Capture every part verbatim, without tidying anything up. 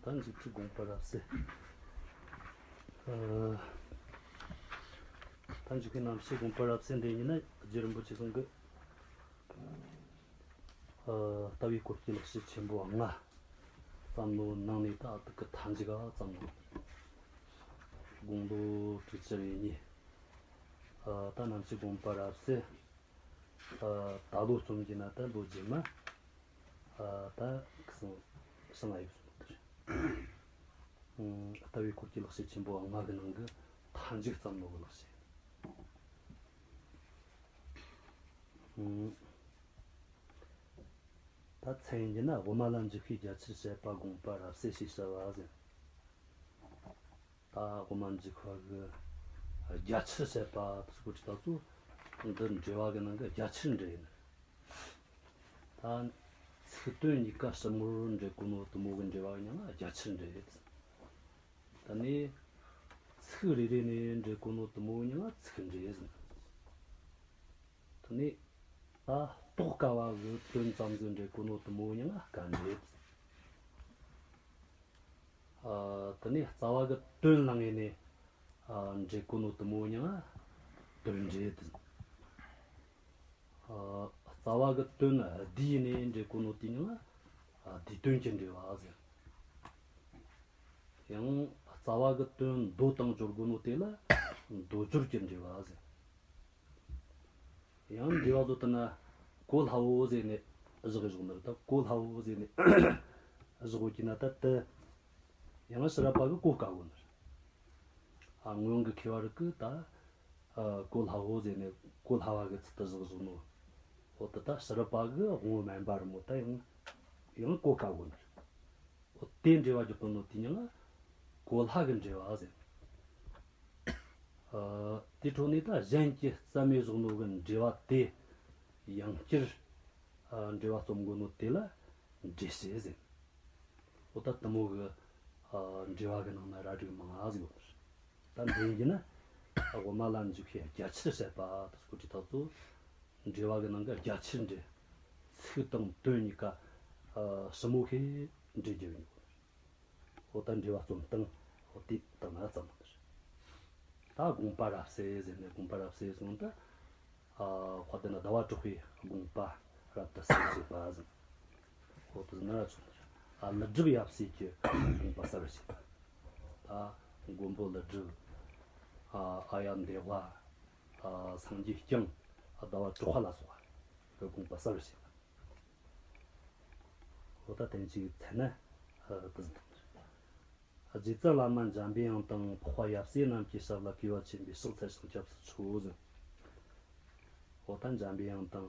ད་འཇིགས་བྲལ་དགོངས་པ་རབ་གསལ། ཨ། ད་འཇིགས་བྲལ་རྣམ་བཤད་དགོངས་པ་རབ་གསལ་འདི་ཡིན་ན་རྗེ་རིན་པོ་ཆེ་ཚང་གི། ཨ། ལྟ་བའི་སྐོར་གྱི་ལེགས་བཤད་ཆེན་པོ་ལྔ་བརྩམས་ནོ་ནང་ནས་ད་དེ་གི་མཐའ་མཇུག་ག་བརྩམས་ནོ། དགུང་ལོ་དྲུག་ཅུ་རེ་གཉིས། ཨ། ད་རྣམ་བཤད་དགོངས་པ་རབ་གསལ། ཨ། ད་ལོ་རྩོམ་གྱི་ན་ད་ལོ་རྗེས་མ། ཨ། ད་གསང་བྱང་ཨ་ཡིག་གསུངས་པ་ལྟར། ཨ། ལྟ་བའི་སྐོར་གྱི་ལེགས་བཤད་ཆེན་པོ་ལྔ་གི་ནང་གི་མཐའ་མཇུག་བརྩམས་ནོ་གི་ལེགས་བཤད། ཨ། ད་མཚན་ཡིན་གྱི་ན་དབུ་མ་ལ་འཇུག་པའི་རྒྱ་ཆེར་བཤད་པ་དགོངས་པ་རབ་གསལ་ཞེས་བྱ་བ་ཟེར། ད་དབུ་མ་འཇུག་པ་གི་རྒྱ་ཆེར་བཤད་པ་དེ་སྐོར་གྱི་ད་ཚོ་འདི་འགྲེལ་བ་གི་ནང་གི་རྒྱ་ཆེར་འགྲེལ་ཡིན། ད་ཚིག་དོན་གཉིས་ཀ་ཞིབ་མོར་འགྲེལ་གོ་ནོ་དེ་མོ་གི་འགྲེལ་བ་ཡིན་ན་རྒྱ་ཆེར་འགྲེལ། ད་ནི་ཚིག་རེ་རེ་ནས་འགྲེལ་གོ་ནོ་དེ་མོ་ཡིན་ན་ཚིག་འགྲེལ་ཟེར། ད་ནི་ད་རྟོགས་དཀའ་བ་གི་དོན་ཙམ་ཟིག་འགྲེལ་གོ་ནོ་དེ་མོ་ཡིན་ན་སྐབས་འགྲེལ། ཨ། དེ་ནས་རྩ་བ་གི་དོན་བླངས་ནས་ནི། ཨ། འགྲེལ་གོ་ནོ་དེ་མོ་ཡིན་ན་དོན་འགྲེལ་ཟེར། ཨ། རྩ་བ་གི་དོན་བསྡུས་ནས་འགྲེལ་གོ་ནོ་དེ་ཡིན་ན། ཨ། བསྡུས་དོན་གྱི་འགྲེལ་བ་ཟེར། ཡང་རྩ་བ་གི་དོན་མདོ་དང་སྦྱོར་གོ་ནོ་དེ་ལ་མདོ་སྦྱོར་གྱི་འགྲེལ་བ་ཟེར། ཡང་འགྲེལ་བ་ཚོ་དེ་ན་གོ་སླ་བོ་ཟེར་ནས་བཞག་བཞག་ནི་རེད། ད་གོ་སླ་བོ་ཟེར་ནས་བཞག་གོ་གི་ན་ད་དེ་ཡང་ཕྱི་རབས་པ་གི་གོ་དཀའ་གོ་ནི་རེད། ཨ། སྔོན་གི་མཁས་པ་རིགས་གི་ད། ཨ། གོ་སླ་བོ་ཟེར་ནས་གོ་སླ་བ་གི་ཚུལ་དུ་བཞག་བཞག་ནོ། འོ་དེ་ད་ཕྱི་རབས་པ་གི་དབང་བོ་མིན་པ་རེད་མོ། ད་ཡང་ཡང་གོ་དཀའ་གོ་ནི་རེད། འོ་དེ་འགྲེལ་བ་བརྒྱབ་པ་ནོ་དེ་ཉིད་ལ་གོ་སླ་གི་འགྲེལ་བ་ཟེར། ཨ། དེ་འཕྲོ་ནས་ད་གཞན་གྱིས་རྩ་མེད་བཞག་ནོ་གི་འགྲེལ་བ་དེ་ཡང་བསྐྱར། ཨ། འགྲེལ་བ་རྩོམ་གོ་ནོ་དེ་ལ་འགྲེལ་བཤད་ཟེར། འོ་ད་དེ་མོ་གི། ཨ། འགྲེལ་བ་གི་ནང་ན་ར་སྒྲིག་མང་ང་ཟིག་ཡོད་ནི་རེད། ད་འདི་ཡིན་གྱི་ན་དབུ་མ་ལ་འཇུག་པའི་རྒྱ་ཆེར་བཤད་པ་དེ་སྐོར་གྱི་ད་ཚོ། འགྲེལ་བ་གི་ནང་གི་རྒྱ་ཆེར་འགྲེལ། ཚིག་དང་དོན་གཉིས་ཀ། ཨ། ཞིབ་མོ་ཞིག་འགྲེལ་རྒྱུ་ཡིན། འོ་ད་འགྲེལ་བ་རྩོམ་སྟངས་འོ་དེ་དང་ན་ཙམ་མོ་ཟེར། ད་དགོངས་པ་རབ་གསལ་ཟེར་ནས་དགོངས་པ་རབ་གསལ་སོང་ད། ཨ། དཔལ་ལྡན་ཟླ་བ་གྲགས་པའི་དགོངས་པ་རབ་ཏུ་གསལ་བྱེད་པ་ཟེར། འོ་དེ་ན་ར་ཚོ། ཨ། ཀླུ་སྒྲུབ་ཡབ་སྲས་ཀྱི་དགོངས་པ་གསལ་བྱེད་པ། ད་མགོན་པོ་ཀླུ་སྒྲུབ། ཨ། ཨཱརྱ་དེ་ཝ། ཨ། སངས་རྒྱས་བསྐྱངས། ཨ། ཟླ་བ་གྲགས་པ་ལ་སོགས་པ་གི་དགོངས་པ་གསལ་བྱེད་པ། འོ་ད་དོན་གཅིག་ཚད་ན། ཨ། དེ་ཟིན་ཐུབ། རྗེ་བཙུན་བླ་མ་འཇམ་པའི་དབྱངས་དང་འཕགས་པ་ཡབ་སྲས་རྣམས་ཀྱི་ཞབས་ལ་གུས་པ་ཆེན་པོས་ཕྱག་འཚལ་ཞིང་སྐྱབས་སུ་མཆིའོ་ཟེར། འོ་ད་འཇམ་པའི་དབྱངས་དང་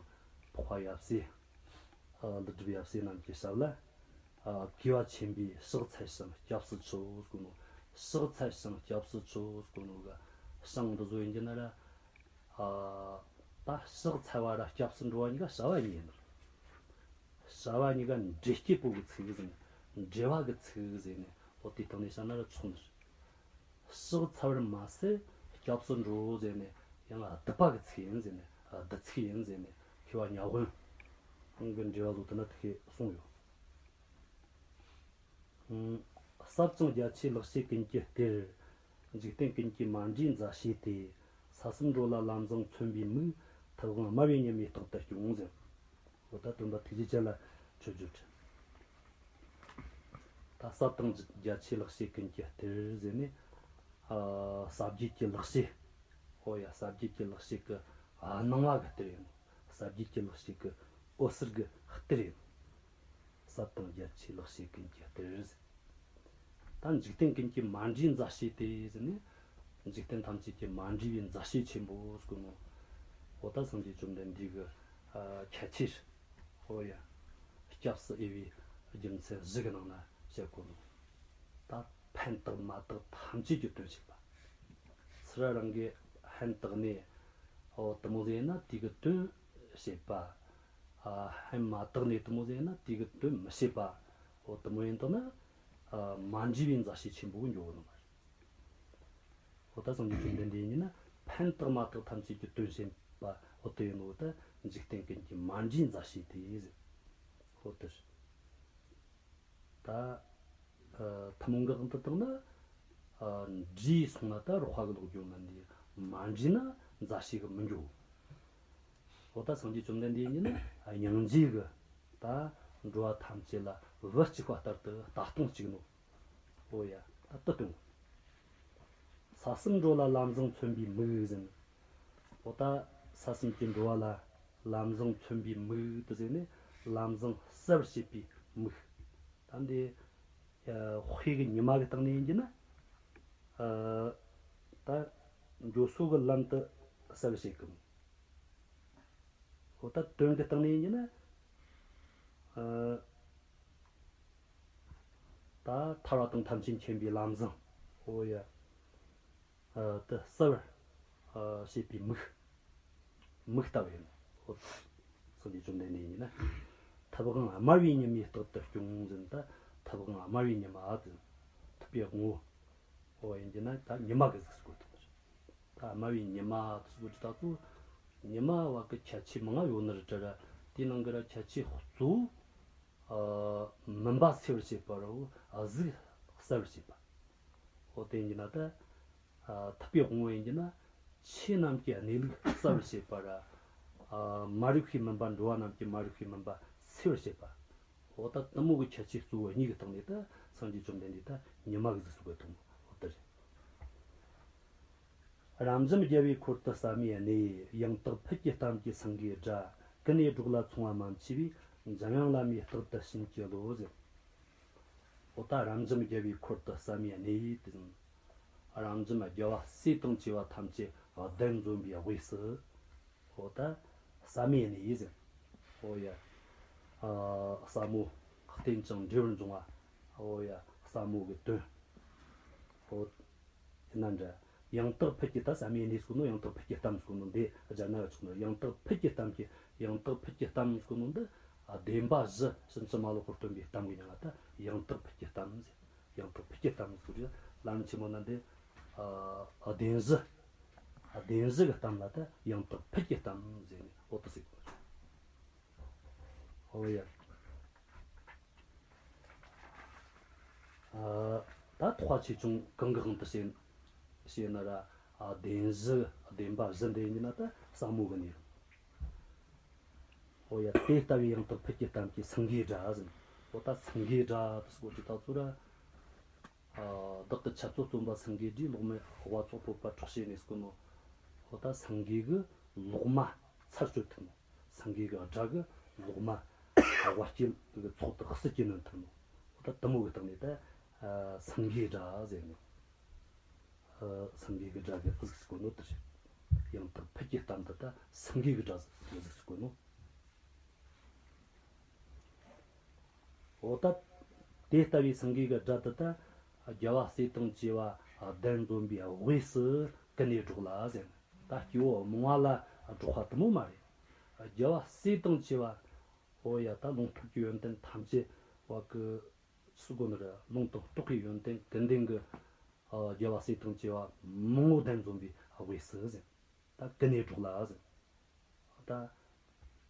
འཕགས་པ་ཡབ་སྲས། ཨ། ཀླུ་སྒྲུབ་ཡབ་སྲས་རྣམས་ཀྱི་ཞབས་ལ། ཨ། གུས་པ་ཆེན་པོས་ཕྱག་འཚལ་ཞིང་སྐྱབས་སུ་མཆིའོ་ཟེར་གོ་ནོ། ཕྱག་འཚལ་ཞིང་སྐྱབས་སུ་མཆིའོ་ཟེར་གོ་ནོ་གི་ཞང་འདི་བཟོ་ཡིན་གྱི་ན་ར། ཨ། ད་ཕྱག་འཚལ་བ་ར་སྐྱབས་སུ་འགྲོ་བ་གཉིས་ཀ་བྱ་བ་གཉིས་ཡིན་ནོ། བྱ་བ་གཉིས་ཀ་འབྲེལ་སྐྱེས་པོ་གི་ཚིག་ཟེར་ནས་འབྲེལ་བ་གི་ཚིག་ཟེར་ནས་འོ་དེ་སྟེང་ནས་བཤད་ན་ར་ཆོག་ནི་རེད། ཕྱག་འཚལ་བར་མ་ཟད་སྐྱབས་སུ་འགྲོ་ཟེར་ནས་ཡང་བསྡུ་བ་གི་ཚིག་ཡིན་ཟེར་ནས་བསྡུ་ཚིག་ཡིན་ཟེར་ནས་མཁས་པ་ཉ་དབོན་གྱི་འགྲེལ་བ་བཟོ་དེ་ན་དེ་གས་གསུངས་ཡོད། ཟབ་ཅིང་རྒྱ་ཆེའི་ལེགས་བཤད་ཀུན་གྱི་གཏེར། འཇིག་རྟེན་ཀུན་གྱིས་མ་འདྲིས་མཛའ་བཤེས་ཏེ། ས་གསུམ་འགྲོ་ལ་ལམ་བཟང་མཚོན་པའི་མིག། ཐུབ་དབང་སྨྲ་བའི་ཉི་མས་རྟག་ཏུ་སྐྱོང་ཟེར། འོ་ད་སྟོན་པ་ཐུགས་རྗེ་ཅན་ལ་མཆོད་བརྗོད་བྲིས། ད་ཟབ་དང་རྒྱ་ཆེའི་ལེགས་བཤད་ཀུན་གྱི་གཏེར་ཟེར་ནས། ཨ། ཟབ་རྒྱས་ཀྱི་ལེགས་བཤད། འོ་ཡ། ཟབ་རྒྱས་ཀྱི་ལེགས་བཤད་ཀྱི་སྣང་བ་གི་གཏེར་ཡིན། ཟབ་རྒྱས་ཀྱི་ལེགས་བཤད་ཀྱི་འོད་ཟེར་གྱི་གཏེར་ཡིན། ཟབ་དང་རྒྱ་ཆེའི་ལེགས་བཤད་ཀུན་གྱི་གཏེར་ཟེར། ད་འཇིག་རྟེན་ཀུན་གྱིས་མ་འདྲིས་མཛའ་བཤེས་ཏེ་ཟེར་ནས། འཇིག་རྟེན་ཐམས་ཅད་ཀྱིས་མ་འདྲིས་པའི་མཛའ་བཤེས་ཆེན་པོ་ཟེར་གོ་ནོ། འོ་ད་སངས་རྒྱས་བཅོམ་ལྡན་འདས་ཀྱི། ཨ། ཁྱད་ཆོས། འོ་ཡ། སྐྱབས་སུ་འོས་པའི་རྒྱུ་མཚན་བཞི་གི་ནང་ན་བཤད་གོ་ནོ། ད་ཕན་བཏགས་མ་བཏགས་ཐམས་ཅད་ཀྱི་དོན་བྱེད་པ། ཚུར་རང་གིས་ཕན་བཏགས་ནས། འོ་དེ་མོ་ཟིག་ཡིན་ན་དེ་གི་དོན་བྱེད་པ། ཨ། ཕན་མ་བཏགས་ནས་དེ་མོ་ཟིག་ཡིན་ན་དེ་གི་དོན་མི་བྱེད་པ། འོ་དེ་མོ་ཡིན་དང་ན། ཨ། མ་འདྲིས་པའི་མཛའ་བཤེས་ཆེན་པོ་གི་འགྱོ་གོ་ནོ་མ་རེད། འོ་ད་སངས་རྒྱས་བཅོམ་ལྡན་འདས་ཡིན་ན་ཕན་བཏགས་མ་བཏགས་ཐམས་ཅད་ཀྱི་དོན་བྱེད་པ། འོ་དེ་ཡིན་ནོ་ད་འཇིག་རྟེན་ཀུན་གྱིས་མ་འདྲིས་མཛའ་བཤེས་ཏེ་ཟེར། འོ་དེ་རེད། ད་ ཐུན་མོང་གི་དབང་དུ་བཏང་ན། འདྲིས་སོང་ན་ད་རོགས་པ་གི་ལོག་རྒྱུ་མིན་འདི། མ་འདྲིས་ན་མཛའ་བཤེས་གི་མི་འགྱུར། འོ་ད་སངས་རྒྱས་བཅོམ་ལྡན་འདས་ཡིན་ན་སྙིང་རྗེ་གི་ད་འགྲོ་བ་ཐམས་ཅད་ལ་བུ་གཅིག་པ་ལྟར་དུ་ལྟ་སྟངས་གཅིག་ནོ། འོ་ཡ། ད་དུ་སྟོན། ས་གསུམ་འགྲོ་ལ་ལམ་བཟང་མཚོན་པའི་མིག་ཟེར། འོ་ད་ས་གསུམ་གྱི་འགྲོ་བ་ལ་ལམ་བཟང་མཚོན་པའི་མིག་དུ་ཟེར་ནས་ལམ་བཟང་གསལ་བར་བྱེད་པའི་མིག་ད་འདི་དཔེ་གི་ཉི་མ་གི་སྟེང་ནས་ཡིན་གྱི་ན། ད་འགྱོ་སོ་གི་ལམ་དུ་གསལ་བར་བྱེད་ཀྱི་མིག་འོ་ད་དོན་གྱི་སྟེང་ནས་ཡིན་གྱི་ན། ཨ། ད་ཐར་བ་དང་ཐམས་ཅད་མཁྱེན་པའི་ལམ་བཟང་། འོ་ཡ། ཨ། དེ་གསལ་བར་ཨ་བྱེད་པའི་མིག་མིག་ལྟ་བུ་ཡིན། འོ། སངས་རྒྱས་བཅོམ་ལྡན་འདས་ཡིན་ན། ཐུབ་དབང་དམར་བའི་ཉི་མས་རྟག་ཏུ་སྐྱོང་ཟེར། ད་ཐུབ་དབང་དམར་བའི་ཉི་མ་དེ། ཐུབ་པའི་དབང་པོ། འོ་ཡིན་གྱི་ན་ད་ཉི་མ་གི་གཟུགས་སུ་བཀོད་དང་། ད་དམར་བའི་ཉི་མ་དེ་སུ་བཀོད་ཀྱི་ད་ཚོ། ཉི་མ་བ་གི་ཁྱད་ཆོས་མང་ང་ཡོད་ནི་རེད་དྲ་ར། དེའི་ནང་གི་ར་ཁྱད་ཆོས་གཙོ་བོ། ཨ། མུན་པ་སེལ་བར་བྱེད་པ་ར། གཟུགས་གསལ་བར་བྱེད་པ། འོ་དེ་ཡིན་གྱི་ན་ད། ཨ། ཐུབ་པའི་དབང་པོ་ཡིན་གྱི་ན། ཆོས་རྣམས་ཀྱི་གནས་ལུགས་གསལ་བར་བྱེད་པ་ར། ཨ། མ་རིག་པའི་མུན་པ། འགྲོ་བ་རྣམས་ཀྱི་མ་རིག་པའི་མུན་པ་སེལ་བར་བྱེད་པ། འོ་ད་དེ་མོ་གི་ཁྱད་ཆོས་གཙོ་བོ་གཉིས་ཀྱི་སྟེང་ནས་ད་སངས་རྒྱས་བཅོམ་ལྡན་འདས་ད་ཉི་མ་གི་གཟུགས་སུ་བཀོད་དང་། འོ་དེ་རེད། རབ་འབྱམས་རྒྱལ་བའི་འཁོར་དུ་ཟབ་མོའི་གནས། ཡང་དག་ཕུད་ཀྱི་གཏམ་གྱིས་སེང་གེའི་སྒྲ། ཀུན་ནས་སྒྲོག་ལ་མཚུངས་པ་མ་མཆིས་པའི། འཇམ་དབྱངས་བླ་མས་རྟག་ཏུ་བྱིན་གྱིས་རློབས་ཟེར། འོ་ད་རབ་འབྱམས་རྒྱལ་བའི་འཁོར་དུ་ཟབ་མོའི་གནས་ཡིན་ཏེ། རབ་འབྱམས་རྒྱལ་བ་སྲས་དང་བཅས་པ་ཐམས་ཅད་གདན་འཛོམས་པའི་དབུས་སུ། འོ་ད་ཟབ་མོའི་གནས་ཡིན་ཟེར། འོ་ཡ། ཨ། ཟབ་མོ་རྟེན་ཅིང་འབྲེལ་བར་འབྱུང་བ། འོ་ཡ། ཟབ་མོ་གི་དོན། འོ། ཡིན་ན་འདྲ། ཡང་དག་ཕུད་ཀྱི་ད་ཟབ་མོའི་གནས་ཟེར་ནོ། ཡང་དག་ཕུད་ཀྱི་གཏམ་ཟེར་ནོ། འདི་སྦྱར་ན་ཡང་ཆོག་ནོ། ཡང་དག་ཕུད་ཀྱི་གཏམ་གྱི། ཡང་དག་ཕུད་ཀྱི་གཏམ་ཟེར་ནོ་འདི། ཨ། བདེན་པ་བཞི་ཕྱིན་ཅི་མ་ལོག་པར་སྟོན་པའི་གཏམ་གྱི་མྱིང་ང་ད་ཡང་དག་ཕུད་ཀྱི་གཏམ་ཟེར། ཡང་དག་ཕུད་ཀྱི་གཏམ་ཟེར་རེད། ལམ་རིམ་ཆེན་མོ་ན་འདི། ཨ། བདེན་བཞི། བདེན་བཞི་གི་གཏམ་ལ་ད་ཡང་དག་ཕུད་ཀྱི་གཏམ་ཟེར་ནས། འོ་དེ་ཟེར་གོ། འོ་ཡ། ཨ། ད་ཐོག་ཆེ་ཆུང་གང་གི་དབང་དུ་བྱས་བྱས་ན་ར། ཨ། བདེན་བཞི། བདེན་པ་བཞི་འདི་ཡིན་ན་ད་ཟབ་མོ་གི་གནས། འོ་ཡ། དེ་ལྟ་བུའི་ཡང་དག་ཕུད་ཀྱི་གཏམ་གྱིས་སེང་གེའི་སྒྲ་ཟེར། འོ་ད་སེང་གེའི་སྒྲ་དེ་སྐོར་གྱི་ད་ཚོ་ར། ཨ། བདག་གི་ཆ་ཚོད་རྩོམ་པ་སེང་གེའི་སྒྲས། གློག་མེ་ཝ་ཚོགས་ཕོད་པ་འཕྲོག་བྱེད་ནས་ཟེར་ནོ། འོ་ད་སེང་གེ་གི་གློག་མ་ཚར་གཅོད་ཐུབ་ནོ། སེང་གེ་གི་སྒྲ་གི་གློག་མ་ཝ་སྐྱེད་གི་ཚོགས་དག་སུ་སྐྱེད་ནོ་ཐུབ་ནོ། འོ་ད་དེ་མོ་གི་སྟེང་ནས་ད་སེང་གེའི་སྒྲ་ཟེར་ནོ། སེང་གེ་གི་སྒྲ་གི་གཟུགས་སུ་བཀོད་ནོ་དེ་རེད། ཡང་དག་ཕུད་ཀྱི་གཏམ་དེ་ད་སེང་གེ་གི་སྒྲ་གི་གཟུགས་སུ་བཀོད་ནོ། འོ་ད། དེ་ལྟ་བུའི་སེང་གེ་གི་སྒྲ་དེ་ད་རྒྱལ་བ་སྲས་དང་བཅས་པ་གདན་འཛོམས་པའི་དབུས་སུ་ཀུན་ནས་སྒྲོག་ལ་ཟེར། ད་སྐྱེ་བོ་རྨོངས་བ་ལ་སྒྲོག་པ་དེ་མོ་མ་རེད། རྒྱལ་བ་སྲས་དང་བཅས་པ། འོ་ཡ། ད་ལུང་རྟོགས་ཀྱི་ཡོན་ཏན་ཐམས་ཅད་བ་གི་སུ་གོ་ནི་རེད། ལུང་དང་རྟོགས་ཀྱི་ཡོན་ཏན་ཀུན་ལྡན་གྱི། ཨ། རྒྱལ་བ་སྲས་དང་བཅས་པ་མང་པོ་གདན་འཛོམས་པའི་དབུས་སུ་ཟེར། ད་ཀུན་ནས་སྒྲོག་ལ་ཟེར། ད་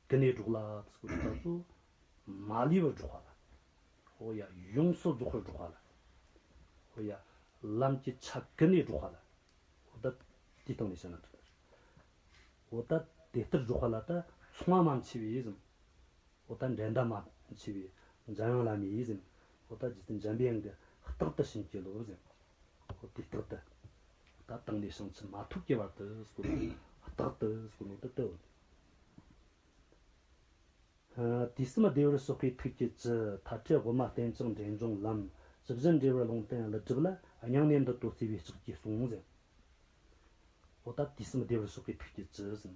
ཀུན་ནས་སྒྲོག་ལ་ཟེར་གོ་དུས་ད་ཚོ་མ་ལུས་པར་སྒྲོག་པ་ལ། འོ་ཡ། ཡོངས་སུ་རྫོགས་པར་སྒྲོག་པ་ལ། འོ་ཡ། ལམ་གྱི་ཆ་ཀུན་ནས་སྒྲོག་པ་ལ། འོ་ད་དེའི་སྟེང་ནས་བཤད་ན་འགྲིག་འོ་ད་དེ་ལྟར་སྒྲོག་པ་ལ་ད་མཚུངས་པ་མ་མཆིས་པའི་ཟེར། འོ་ད་འགྲན་ཟླ་མ་མཆིས་པའི་འཇམ་དབྱངས་བླ་མའི་ཟེར། འོ་ད་རྗེ་བཙུན་འཇམ་པའི་དབྱངས་ཀྱིས་རྟག་ཏུ་བྱིན་གྱིས་རློབས་ཟེར། འོ་དེ་རྟག་ཏུ། ད་དང་ནས་བྱང་ཆུབ་མ་ཐོབ་ཀྱི་བར་དུ་ཟེར་གོ་ནོ། རྟག་ཏུ་ཟེར་གོ་ནོ་དེ་དེ་འོ། ཨ། དུས་གསུམ་བདེ་བར་གཤེགས་པའི་ཐུགས་ཀྱི་བཅུད། མཐའ་བྲལ་དབུ་མ་རྟེན་ཅིང་འབྲེལ་འབྱུང་ལམ། ཇི་བཞིན་འབྲེལ་བར་ལུང་བསྟན་ཀླུ་སྒྲུབ་ལ། སྙིང་ནས་འདི་ལྟོས་བརྩེ་བས་ལྕགས་ཀྱུས་ཟུངས་ཟེར། འོ་ད་དུས་གསུམ་བདེ་བར་གཤེགས་པའི་ཐུགས་ཀྱི་བཅུད་ཟེར།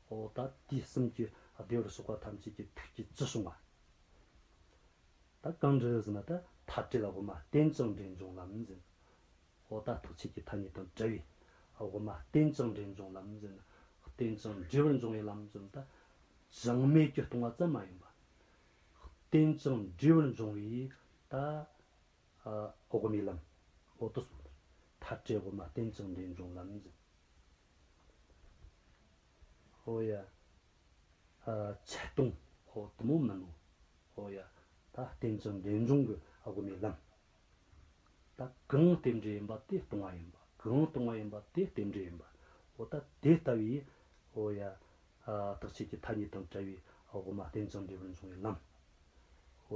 འོ་ད་དུས་གསུམ་གྱི་བདེ་བར་གཤེགས་པ་ཐམས་ཅད་ཀྱི་ཐུགས་ཀྱི་བཅུད་བྱུང་བ། ད་གང་འདྲ་ཟེར་ན་ད་མཐའ་བྲལ་དབུ་མ་རྟེན་ཅིང་འབྲེལ་འབྱུང་ལམ་ཟེར། འོ་ད་རྟག་ཆད་ཀྱི་མཐའ་གཉིས་དང་བྲལ་བའི་དབུ་མ་རྟེན་ཅིང་འབྲེལ་འབྱུང་ལམ་ཟེར་ན། རྟེན་ཅིང་འབྲེལ་བར་འབྱུང་བའི་ལམ་ཟེར་ན་ད་བྱང་མེད་ཀྱི་སྟོང་པ་ཙམ་མ་ཡིན་པ། རྟེན་ཅིང་འབྲེལ་བར་འབྱུང་བའི་ད། ཨ། དབུ་མའི་ལམ། འོ་དེ་སོགས། མཐའ་བྲལ་དབུ་མ་རྟེན་ཅིང་འབྲེལ་འབྱུང་ལམ་ཟེར། འོ་ཡ། ཨ། ཆད་སྟོང་། འོ་དེ་མོ་མིན་ནོ། འོ་ཡ། ད་རྟེན་ཅིང་འབྲེལ་འབྱུང་གི་དབུ་མའི་ལམ། ད་གང་རྟེན་འབྲེལ་ཡིན་པ་དེ་སྟོང་པ་ཡིན་པ། གང་སྟོང་པ་ཡིན་པ་དེ་རྟེན་འབྲེལ་ཡིན་པ། འོ་ད་དེ་ལྟ་བུའི་འོ་ཡ། ཨ། དག་བྱེད་ཀྱི་ཐ་སྙད་དང་བྲལ་བའི་དབུ་མ་རྟེན་ཅིང་འབྲེལ་བར་འབྱུང་བའི་ལམ། འོ་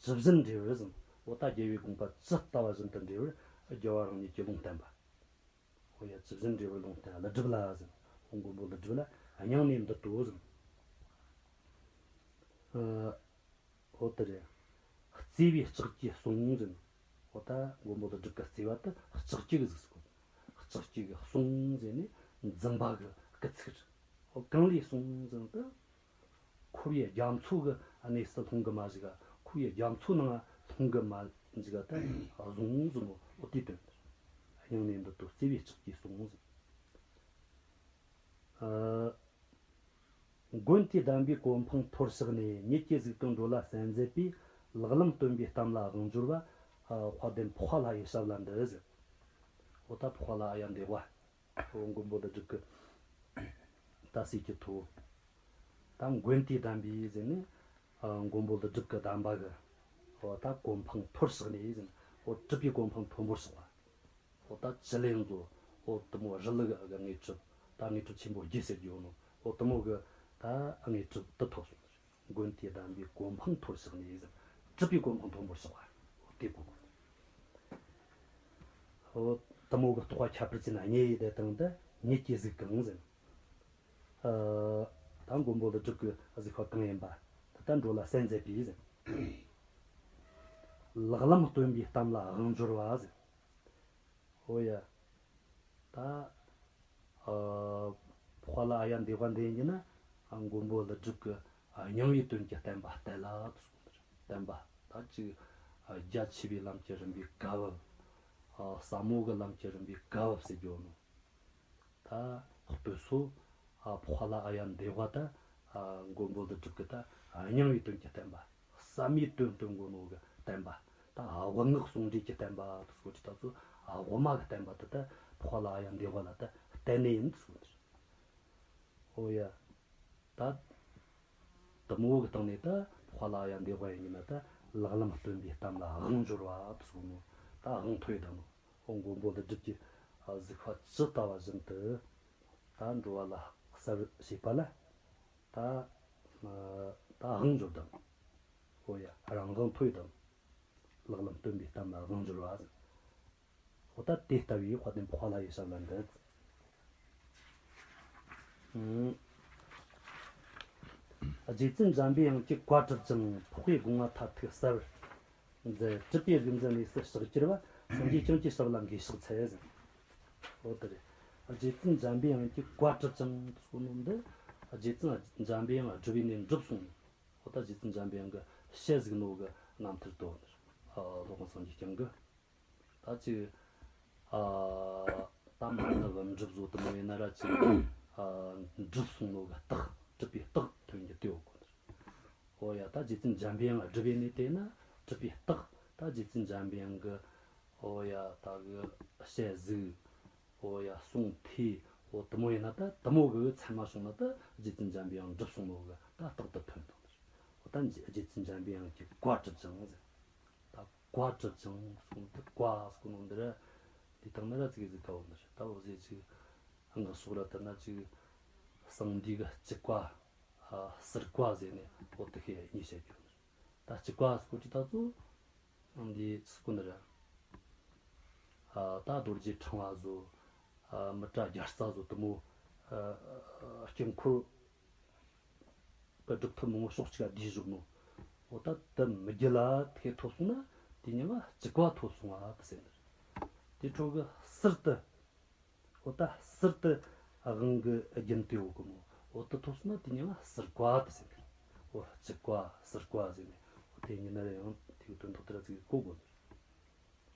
ཇི་བཞིན་འབྲེལ་བར་ཟེར། འོ་ད་རྒྱལ་བའི་དགོངས་པ་ཇི་ལྟ་བ་བཞིན་དུ་འབྲེལ་བར་རྒྱལ་བ་རང་ཉིད་ཀྱིས་ལུང་བསྟན་པ། འོ་ཡ། ཇི་བཞིན་འབྲེལ་བར་ལུང་བསྟན་ཀླུ་སྒྲུབ་ལ་ཟེར། འོ་མགོན་པོ་ཀླུ་སྒྲུབ་ལ་སྙིང་ནས་འདི་ལྟོས་ཟེར། ཨ། འོ་དེ་རེད། བརྩེ་བའི་ལྕགས་ཀྱུས་བསྲུང་ཟེར། འོ་ད་མགོན་པོ་ཀླུ་སྒྲུབ་ཀྱི་བརྩེ་བ་དེ་ལྕགས་ཀྱུ་གི་གཟུགས་སུ་བཀོད། ལྕགས་ཀྱུ་གིས་བསྲུང་ཟེར་ནས་འཛིན་པ་གི་སྐུལ་ཚིག་རེད། འོ་གང་ལས་བསྲུང་ཟེར་ན་ད། འཁོར་བའི་རྒྱ་མཚོ་གི་གནས་སུ་ལྷུང་གི་མ་བཅུག་ག། འཁོར་བའི་རྒྱ་མཚོ་ནང་ལྷུང་གི་མ་བཅུག་ག་ད་བཟུང་ཟིན་ནོ། འོ་དེའི་དོན། སྙིང་ནས་འདི་ལྟོས། བརྩེ་བའི་ལྕགས་ཀྱུས་བསྲུང་ཟིན། ཨ། མགོན་དེས་གདམས་པའི་གོ་འཕང་མཐོར་གཤེགས་ནས། ཉིད་ཀྱི་གཟུགས་དང་འགྲོ་ལ་གསན་མཛད་པའི། ལག་ལམ་སྟོན་པའི་གཏམ་ལ་དབང་འབྱོར་བ། ཨ། དཔལ་ལྡན་འཕགས་པ་ལྷ་ཡི་ཞབས་ལ་འདུད་ཟེར། འོ་ད་འཕགས་པ་ལྷ་ཨཱརྱ་དེ་བ། འོ་མགོན་པོ་ཀླུ་སྒྲུབ་ཀྱི་ད་སྲས་ཀྱི་ཐུ་བོ། ད་མགོན་དེས་གདམས་པའི་ཟེར་ནས། ཨ། མགོན་པོ་ཀླུ་སྒྲུབ་ཀྱི་གདམས་པ་གི། འོ་ད་གོ་འཕང་མཐོར་གཤེགས་ནས་ཟེར་ནས། འོ་གྲུབ་པའི་གོ་འཕང་མཐོན་པོར་གཤེགས་པ། འོ་ད་ཅི་ལེན་ཚོ། འོ་དེ་མོ་རི་ལུག་གི་དངོས་གྲུབ། ད་དངོས་གྲུབ་ཆེན་པོ་བརྒྱད་ཟེར་རྒྱུ་ནོ། འོ་དེ་མོ་གི་ད་དངོས་གྲུབ་དེ་ཐོབ་སོང་། མགོན་དེས་གདམས་པའི་གོ་འཕང་མཐོར་གཤེགས་ནས་ཟེར། གྲུབ་པའི་གོ་འཕང་མཐོན་པོར་གཤེགས་པ། འོ་དེ་གོ། འོ་དེ་མོ་གི་རྟོགས་པ་ཁྱད་པར་ཅན་རྙེད་ཡི་དེ་དང་དེ། ཉིད་ཀྱི་གཟུགས་གང་ཟེར། ཨ། ད་མགོན་པོ་ཀླུ་སྒྲུབ་ཀྱི་གཟུགས་པ་གང་ཡིན་པ་དེ་ད་འགྲོ་ལ་གསན་མཛད་པའི་ཟེར། ལག་ལམ་སྟོན་པའི་གཏམ་ལ་དབང་འབྱོར་བ་ཟེར། འོ་ཡ། ད། ཨ། འཕགས་པ་ལྷ་ཨཱརྱ་དེ་བ་འདི་ཡིན་ན། ཨ། མགོན་པོ་ཀླུ་སྒྲུབ་ཀྱི། ཨ། སྙིང་པོའི་དོན་གྱི་བསྟན་པ་གཏད་ལ་དེ་གསུངས་པ་རེད། བསྟན་པ་ད་ཅིག་ཨ། རྒྱ་ཆེ་བའི་ལམ་གྱི་རིམ་པའི་བཀའ་བབས། ཨ། ཟབ་མོ་གི་ལམ་གྱི་རིམ་པའི་བཀའ་བབས་ཟེར་རྒྱུ་ནོ། ད་དཔེ་སོ། ཨ། འཕགས་པ་ལྷ་ཨཱརྱ་དེ་བ་ད། ཨ། མགོན་པོ་ཀླུ་སྒྲུབ་ཀྱི་ད། ཨ། སྙིང་པོའི་དོན་གྱི་བསྟན་པ། ཟབ་མོའི་དོན་སྟོན་གོ་ནོ་གི་བསྟན་པ། ད་དབུ་མངག་ཟུང་འབྲེལ་གྱི་བསྟན་པ་དེ་སོ་ཅི་ད་ཚོ། ཨ། དབུ་མ་གི་བསྟན་པ་དེ་ད་འཕགས་པ་ལྷ་ཨཱརྱ་དེ་བ་ལ་ད་བསྟན་ནི་ཡིན་དེ་སོ་ནི། འོ་ཡ། ད་དེ་མོ་གི་སྟེང་ནས་ད་འཕགས་པ་ལྷ་ཨཱརྱ་དེ་བ་ཡིན་ན་ད་ལག་ལམ་སྟོན་པའི་གཏམ་ལ་དབང་འབྱོར་བ་དེ་སོ་ནོ། ད་དབང་ཐོབ་ཡི་ད་ནོ། འོ་མགོན་པོ་ཀླུ་སྒྲུབ་ཀྱི་གཟུགས་པ་ཇི་ལྟ་བ་བཞིན་དུ་ད་འགྲོ་བ་ལ་གསལ་བར་བྱེད་པ་ལ། ད་ད་དབང་འབྱོར་དང་། འོ་ཡ། རང་དབང་ཐོབ་དང་། ལག་ལམ་སྟོན་པའི་གཏམ་ལ་དབང་འབྱོར་བ། འོ་ད་དེ་ལྟ་བུའི་དཔལ་ལྡན་འཕགས་པ་ལྷ་ཡི་ཞབས་ལ་འདུད། ཨང་། རྗེ་བཙུན་འཇམ་པའི་དབྱངས་ཀྱིས་བཀའ་གྲུབ་ཅིང་། འཕགས་པའི་དགོངས་པ་མཐར་ཐུག་གསལ་བར་མཛད། གྲུབ་པའི་རིག་འཛིན་གནས་སུ་ཕྱག་བགྱིར་བ། སངས་རྒྱས་བསྐྱངས་ཀྱི་ཞབས་ལ་མགོས་ཕྱག་འཚལ་ཟེར། འོ་དེ་རེད། རྗེ་བཙུན་འཇམ་པའི་དབྱངས་ཀྱིས་བཀའ་གྲུབ་ཅིང་དེ་སོ་ནོ་འདི། རྗེ་བཙུན་འཇམ་པའི་དབྱངས་སྒྲུབ་པའི་གནས་འགྲུབ་སོང་ནོ། འོ་ད་རྗེ་བཙུན་འཇམ་པའི་དབྱངས་ཀྱི་ཞལ་གཟིགས་ནོ་གི་རྣམ་ཐར་དོ། ཨ། སློབ་དཔོན་སངས་རྒྱས་བསྐྱངས་ཀྱི། ད་ཅིག་ཨ། ད་མ་ཎི་བུམ་སྒྲུབ་བཟོ་དེ་མོ་ཡིན་ན་ར་ཅིག་ཨ། འགྲུབ་སོང་ནོ་གི་རྟགས། གྲུབ་པའི་རྟགས་ཐོན་རྒྱུ་དེ་ཡོད་གོ། འོ་ཡ། ད་རྗེ་བཙུན་འཇམ་པའི་དབྱངས་སྒྲུབ་པའི་གནས་དེ་ན་གྲུབ་པའི་རྟགས། ད་རྗེ་བཙུན་འཇམ་པའི་དབྱངས་ཀྱི། འོ་ཡ། ད་གི་ཞལ་གཟིགས། འོ་ཡ། གསུང་ཐོས། འོ་དེ་མོ་ཡིན་ན་ད་དེ་མོ་གི་མཚན་མ་བྱུང་ན་ད་རྗེ་བཙུན་འཇམ་པའི་དབྱངས་འགྲུབ་སོང་ནོ་གི་ད་རྟགས་དེ་ཐོན་དང་། འོ་ད་རྗེ་བཙུན་འཇམ་པའི་དབྱངས་ཀྱིས་བཀའ་གྲུབ་ཅིང་ཟེར། ད་བཀའ་གྲུབ་ཅིང་གསུངས་ཏེ། བཀའ་གསུངས་ནོ་འདི་ར། འདི་དང་ནི་ར་ཙིག་གེ་ཟིག་དཀའ་བོ་འདི་རེད། ད་འོ་ཟེར་ཅིག་སྔགས་ཕྱོགས་ལ་ལྟར་ན་ཅིག་གསང་འདུས་ཀྱི་སྤྱི་བཀའ། ཨ། ཟུར་བཀའ་ཟེར་ནས་འོ་དེ་ཤེས་གཉིས་བཤད་རྒྱུ་རེད། ད་སྤྱི་བཀའ་སྐོར་གྱི་ད་ཚོ་འདི་སྐོར་འདི་ར། ཨ། ད་རྡོ་རྗེ་ཕྲེང་བ་བཟོ། ཨ། མི་ཏྲ་རྒྱ་རྩ་བཟོ་དེ་མོ། ཨ། དཀྱིལ་འཁོར་གི་སྒྲུབ་ཐབས་མང་པོ་ཕྱོགས་གཅིག་ག་བསྡུས་བཞག་ནོ། འོ་ད་དེ་མི་བརྒྱུད་ལ་དེ་ཐོབ་སོང་ན་དེ་མྱིང་ང་སྤྱི་བཀའ་ཐོབ་སོང་བ་དེ་ཟེར་ནི་རེད། དེ་འཕྲོ་གི་ཟུར་དུ། འོ་ད་ཟུར་དུ་དབང་གི་རྒྱུན་དེ་ཡོད་གི་མོ། འོ་དེ་ཐོབ་སོང་ན་དེ་མྱིང་ང་ཟུར་བཀའ་དེ་ཟེར་ནི་རེད། འོ་སྤྱི་བཀའ་ཟུར་བཀའ་ཟེར་ནི། འོ་དེ་ཡིན་ན་ར་ཡང་དེ་གི་དོན་དག་དེ་ར་ཙིག་གོ་དགོས་ནི་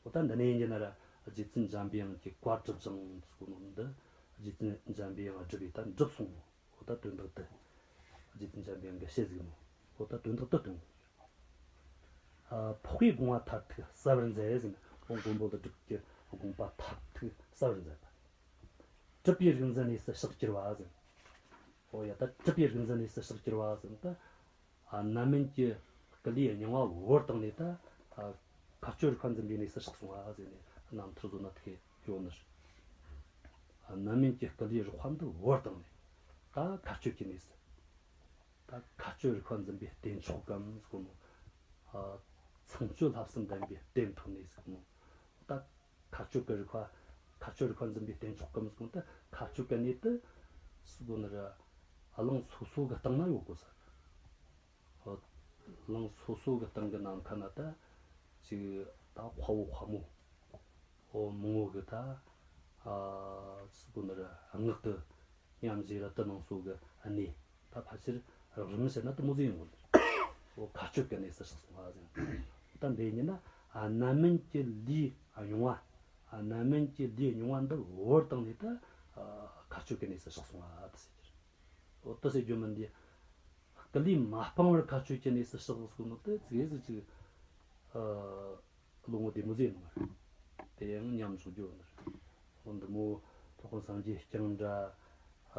རེད། འོ་ད་འདི་ནས་ཡིན་ན་ར་རྗེ་བཙུན་འཇམ་པའི་དབྱངས་ཀྱིས་བཀའ་གྲུབ་ཅིང་ཟེར་གོ་ནོ་འདི། རྗེ་བཙུན་འཇམ་པའི་དབྱངས་སྒྲུབ་པའི་ད་འགྲུབ་སོང་ནོ། འོ་ད་དོན་དག་དེ། རྗེ་བཙུན་འཇམ་པའི་དབྱངས་ཀྱི་ཞལ་གཟིགས་ནོ། འོ་ད་དོན་དག་དེ་སྟོན། ཨ། འཕགས་པའི་དགོངས་པ་མཐར་ཐུག་གསལ་བར་མཛད་ཟེར་ནས། འོ་མགོན་པོ་ཀླུ་སྒྲུབ་ཀྱི་དགོངས་པ་མཐར་ཐུག་གསལ་བར་མཛད་པ། གྲུབ་པའི་རིག་འཛིན་གནས་སུ་ཕྱག་བགྱིར་བ་ཟེར། འོ་ཡ། ད་གྲུབ་པའི་རིག་འཛིན་གནས་སུ་ཕྱག་བགྱིར་བ་ཟེར་ན་ད། ཨ། རྣམ་སྨིན་གྱི་སྐུ་ལུས་རྙིང་བ་བོར་བཏང་ནས་ད། ཨ། མཁའ་སྤྱོད་རིག་པ་འཛིན་པའི་གནས་སུ་གཤེགས་སོང་བ་ཟེར་ནས། རྣམ་ཐར་བཟོ་ན་ཐུག་ཡོད་ནི་རེད། རྣམ་སྨིན་གྱི་སྐུ་ལུས་རགས་པ་འདི་བོར་བཏང་ནས། ད་མཁའ་སྤྱོད་ཀྱི་གནས་སུ། ད་མཁའ་སྤྱོད་རིག་པ་འཛིན་པའི་རྟེན་མཆོག་གམ་ཟེར་གོ་ནོ། ཨ། ཚངས་སྤྱོད་བསླབ་གསུམ་ལྡན་པའི་རྟེན་ཐོབ་ནས་ཟེར་གོ་ནོ། ད་མཁའ་སྤྱོད་ཀྱི་རིག་པ། མཁའ་སྤྱོད་རིག་པ་འཛིན་པའི་རྟེན་མཆོག་གམ་ཟེར་གོ་ནོ། ད་མཁའ་སྤྱོད་ཀྱི་གནས་དུ་ཟེར་གོ་ནི་ར། གླིང་སོ་སོ་གི་སྟེང་ན་ཡོད་དགོས་ས། གླིང་སོ་སོ་གི་སྟེང་གི་ནམ་མཁའ་ན་ད་ཅིག་ད་དཔའ་བོ་དཔའ་མོ། འོ་མང་བོ་གི་ད། ཨ། ཟེར་གོ་ནི་ར་ངག་གི་ཉམས་བཞེས་ར་དུ་ནང་སོ་གི་གནས། ད་ཕལ་ཆེར་རགས་རིམ་བཤད་ན་དུ་མོ་ཟིག་ཡོང་གོ་ནི། འོ་མཁའ་སྤྱོད་ཀྱི་གནས་སུ་གཤེགས་སོང་བ་ཟེར། ད་འདི་ཉིད་ན། ཨ། རྣམ་སྨིན་གྱི་ལུས་རྙིང་བ། ཨ། རྣམ་སྨིན་གྱི་ལུས་རྙིང་བ་འདི་བོར་བཏང་ནས་ད། ཨ། མཁའ་སྤྱོད་ཀྱི་གནས་སུ་གཤེགས་སོང་བ་དུ་ཟེར་གྱི་རེད། འོ་དུ་ཟེར་རྒྱུ་མིན་འདི། སྐུ་ལུས་མ་སྤངས་པར་མཁའ་སྤྱོད་ཀྱི་གནས་སུ་གཤེགས་ཟེར་གོ་ནོ་དེ་ཙིག་ཟིག་ཅིག་ཨ། བློ་ངོ་བདེ་མོ་ཟིག་ཡིན་ནོ་མ་རེད། དེ་ཡང་ཉམས་འཇོག་རྒྱུ་ཡོད་ནི་རེད། འོ་འདི་མོ་དོ་དགོང་སངས་རྒྱས་བསྐྱངས་འདྲ།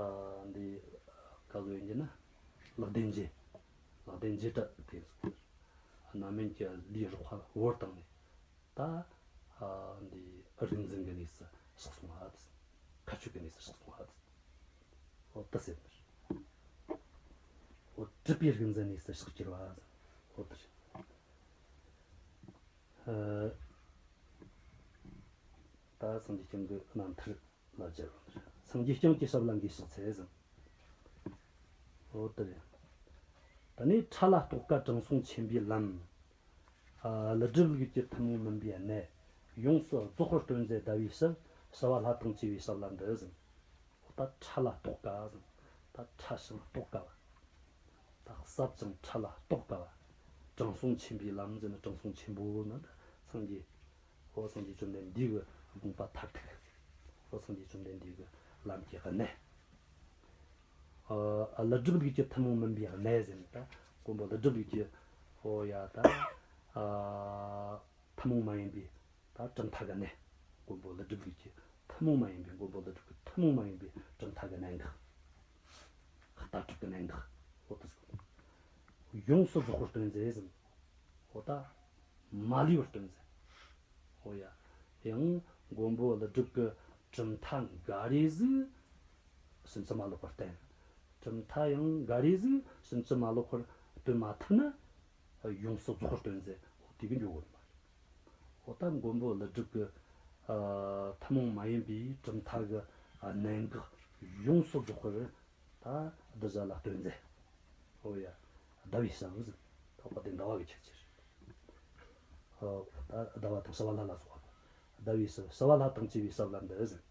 ཨ། འདི་ག་ཟོ་ཡིན་གྱི་ན། ལེགས་ལྡན་འབྱེད། ལེགས་ལྡན་འབྱེད་སྒྲ་དེ་ཟེར་གོ་ནི་རེད། རྣམ་སྨིན་གྱི་ལུས་རགས་པ་བོར་བཏང་ནས། ད། ཨ། འདི་རིག་འཛིན་གྱི་གནས་སུ་གཤེགས་སོང་ང་། མཁའ་སྤྱོད་ཀྱི་གནས་སུ་གཤེགས་སོང་ང་། འོ་དུ་ཟེར་ནི་རེད། འོ་གྲུབ་པའི་རིག་འཛིན་གནས་སུ་གཤེགས་གྱུར་བ། འོ་དུ་རེད། ཨ། ད་སངས་རྒྱས་བསྐྱངས་ཀྱི་རྣམ་ཐར་ལ་སྦྱར་བ་ནི་རེད། སངས་རྒྱས་བསྐྱངས་ཀྱི་ཞབས་ལ་འགོས་ཤིག་ཚེ་ཟེར། འོ་དེ་རེད། ད་ནི་ཕྲ་ལ་རྟོགས་དཀའ་དྲང་སྲོང་ཆེན་པོའི་ལམ། ཨ། ཀླུ་སྒྲུབ་ལུགས་ཀྱི་ཐུན་མོང་མིན་པའི་གནད། ཡོངས་སུ་རྫོགས་པར་སྟོན་མཛད་ཟླ་བའི་ཞབས། ཞི་བ་ལྷ་དང་བཅས་པའི་ཞབས་ལ་འདུད་ཟེར། འོ་ད་ཕྲ་ལ་རྟོགས་དཀའ་ཟེར། ད་ཕྲ་ཞིང་རྟོགས་དཀའ་བ། ད་ཟབ་ཅིང་ཕྲ་ལ་རྟོགས་དཀའ་བ། དྲང་སྲོང་ཆེན་པོའི་ལམ་ཟེར་ན་དྲང་སྲོང་ཆེན་པོ་ནི་ད་སངས་རྒྱས། འོ་སངས་རྒྱས་བཅོམ་ལྡན་འདས་ཀྱི་དགོངས་པ་མཐར་ཐུག་འོ་སངས་རྒྱས་བཅོམ་ལྡན་འདས་ཀྱི་ལམ་གྱི་གནད། ཨ། ཀླུ་སྒྲུབ་ལུགས་ཀྱི་ཐུན་མོང་མིན་པའི་གནད་ཟེར་ན་ད་མགོན་པོ་ཀླུ་སྒྲུབ་ལུགས་ཀྱི། འོ་ཡ་ད། ཨ། ཐུན་མོང་མ་ཡིན་པའི་ད་གྲུབ་མཐའ་གི་གནད། མགོན་པོ་ཀླུ་སྒྲུབ་ལུགས་ཀྱི་ཐུན་མོང་མ་ཡིན་པའི། མགོན་པོ་ཀླུ་སྒྲུབ་ཀྱི་ཐུན་མོང་མ་ཡིན་པའི་གྲུབ་མཐའ་གི་གནད་འགག་ལྟ་གྲུབ་ཀྱི་གནད་འགག་འོ་དེ་ཟེར། ཡོངས་སུ་རྫོགས་པར་སྟོན་མཛད་ཟེར། འོ་ད་མ་ལུས་པར་སྟོན་མཛད། འོ་ཡ། ཡང་མགོན་པོ་ཀླུ་སྒྲུབ་ཀྱི་གྲུབ་མཐའ་འགའ་རེ་ཟིག་ཕྱིན་ཅི་མ་ལོག་པར་བསྟན། གྲུབ་མཐའ་ཡང་འགའ་རེ་ཟིག་ཕྱིན་ཅི་མ་ལོག་པར་སྟོན་མ་ཐུབ་ན། ཡོངས་སུ་རྫོགས་པར་སྟོན་མཛད། འོ་དེ་གི་འགྱོ་དགོས་མ་རེད། འོ་ད་མགོན་པོ་ཀླུ་སྒྲུབ་ཀྱི། ཨ། ཐུན་མོང་མ་ཡིན་པའི་གྲུབ་མཐའ་གི་གནད་འགག་ཡོངས་སུ་རྫོགས་པར་ད་གདུལ་བྱ་ལ་སྟོན་མཛད། འོ་ཡ། ཟླ་བའི་ཞབས་ཟེར། འོ་དེ་ཟླ་བ་གི་ཁྱད་ཆོས་རེད། ཨ། ད་ཟླ་བ་དང་ཞི་བ་ལྷ་ལ་སོགས་པ། ཟླ་བའི་ཞབས། ཞི་བ་ལྷ་དང་བཅས་པའི་ཞབས་ལ་འདུད་ཟེར།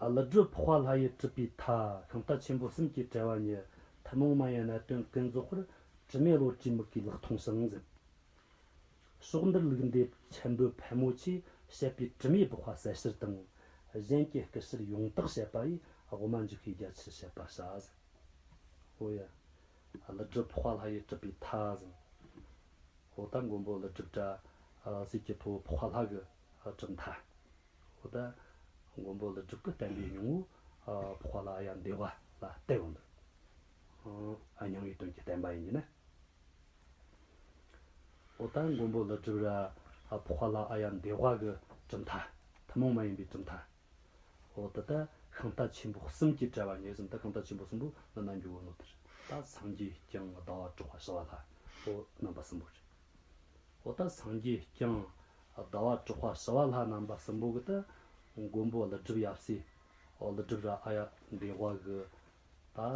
ཨ། ཀླུ་སྒྲུབ་འཕགས་པ་ལྷ་ཡི་གྲུབ་པའི་མཐའ། ཤིང་རྟ་ཆེན་པོ་གསུམ་གྱིས་བྲལ་བ་ཉིད། ཐུན་མོང་མ་ཡིན་གནད་དོན་ཀུན་རྫོགས་པར། དྲི་མེད་བློ་གྲོས་མིག་གིས་ལེགས་མཐོང་ཞིང་ཟེར། ཕྱོགས་འདིར་ལུགས་འདེབས་མཆན་བུ་ཕལ་མོ་ཆེས་བཤད་པའི་དྲི་མེད་བག་པ་གསལ་ཕྱིར་དང་། གཞན་གྱི་སྐུ་ཕྱིར་ཡོངས་དག་བཤད་པ་ཡིས། དབུ་མ་འཇུག་པའི་རྒྱ་ཆེར་བཤད་པ་བྱ་ཟེར། འོ་ཡ། ཀླུ་སྒྲུབ་འཕགས་པ་ལྷ་ཡི་གྲུབ་པའི་མཐའ་ཟེར། འོ་ད་མགོན་པོ་ཀླུ་སྒྲུབ་ར། ཨ། སྲས་ཀྱི་ཐུ་བོ་འཕགས་པ་ལྷ་གི། ཨ། གྲུབ་མཐའ། འོ་ད་མགོན་པོ་ཀླུ་སྒྲུབ་ཀྱི་བསྟན་པའི་སྙིང་པོ། ཨ། འཕགས་པ་ལྷ་ཨཱརྱ་དེ་ཝ་ལ་གཏད་ཡོད་ནི། ཨ། སྙིང་པོའི་དོན་གྱི་བསྟན་པ་ཡིན་གྱི་ན། འོ་ད་མགོན་པོ་ཀླུ་སྒྲུབ་ར། ཨ། འཕགས་པ་ལྷ་ཨཱརྱ་དེ་ཝ་གི་གྲུབ་མཐའ། ཐུན་མོང་མ་ཡིན་པའི་གྲུབ་མཐའ། འོ་ད་ལྟ་ཤིང་རྟ་ཆེན་པོ་གསུམ་གྱིས་བྲལ་བ་ཉིད་ཟེར། ད་ཤིང་རྟ་ཆེན་པོ་གསུམ་པོ་ནི་ནམ་འགྱོ་བོ་ནོ་དེ་རེད། ད་སངས་རྒྱས་བསྐྱངས། ཟླ་བ་གྲགས་པ། ཞི་བ་ལྷ། འོ་རྣམ་པ་གསུམ་པོ་རེད། འོ་ད་སངས་རྒྱས་བསྐྱངས། ཟླ་བ་གྲགས་པ། ཞི་བ་ལྷ། རྣམ་པ་གསུམ་པོ་གིས་ད་མགོན་པོ་ཀླུ་སྒྲུབ་ཡབ་སྲས། འོ་ཀླུ་སྒྲུབ་ར་ཨཱརྱ་དེ་ཝ་གི་ད། ཨ།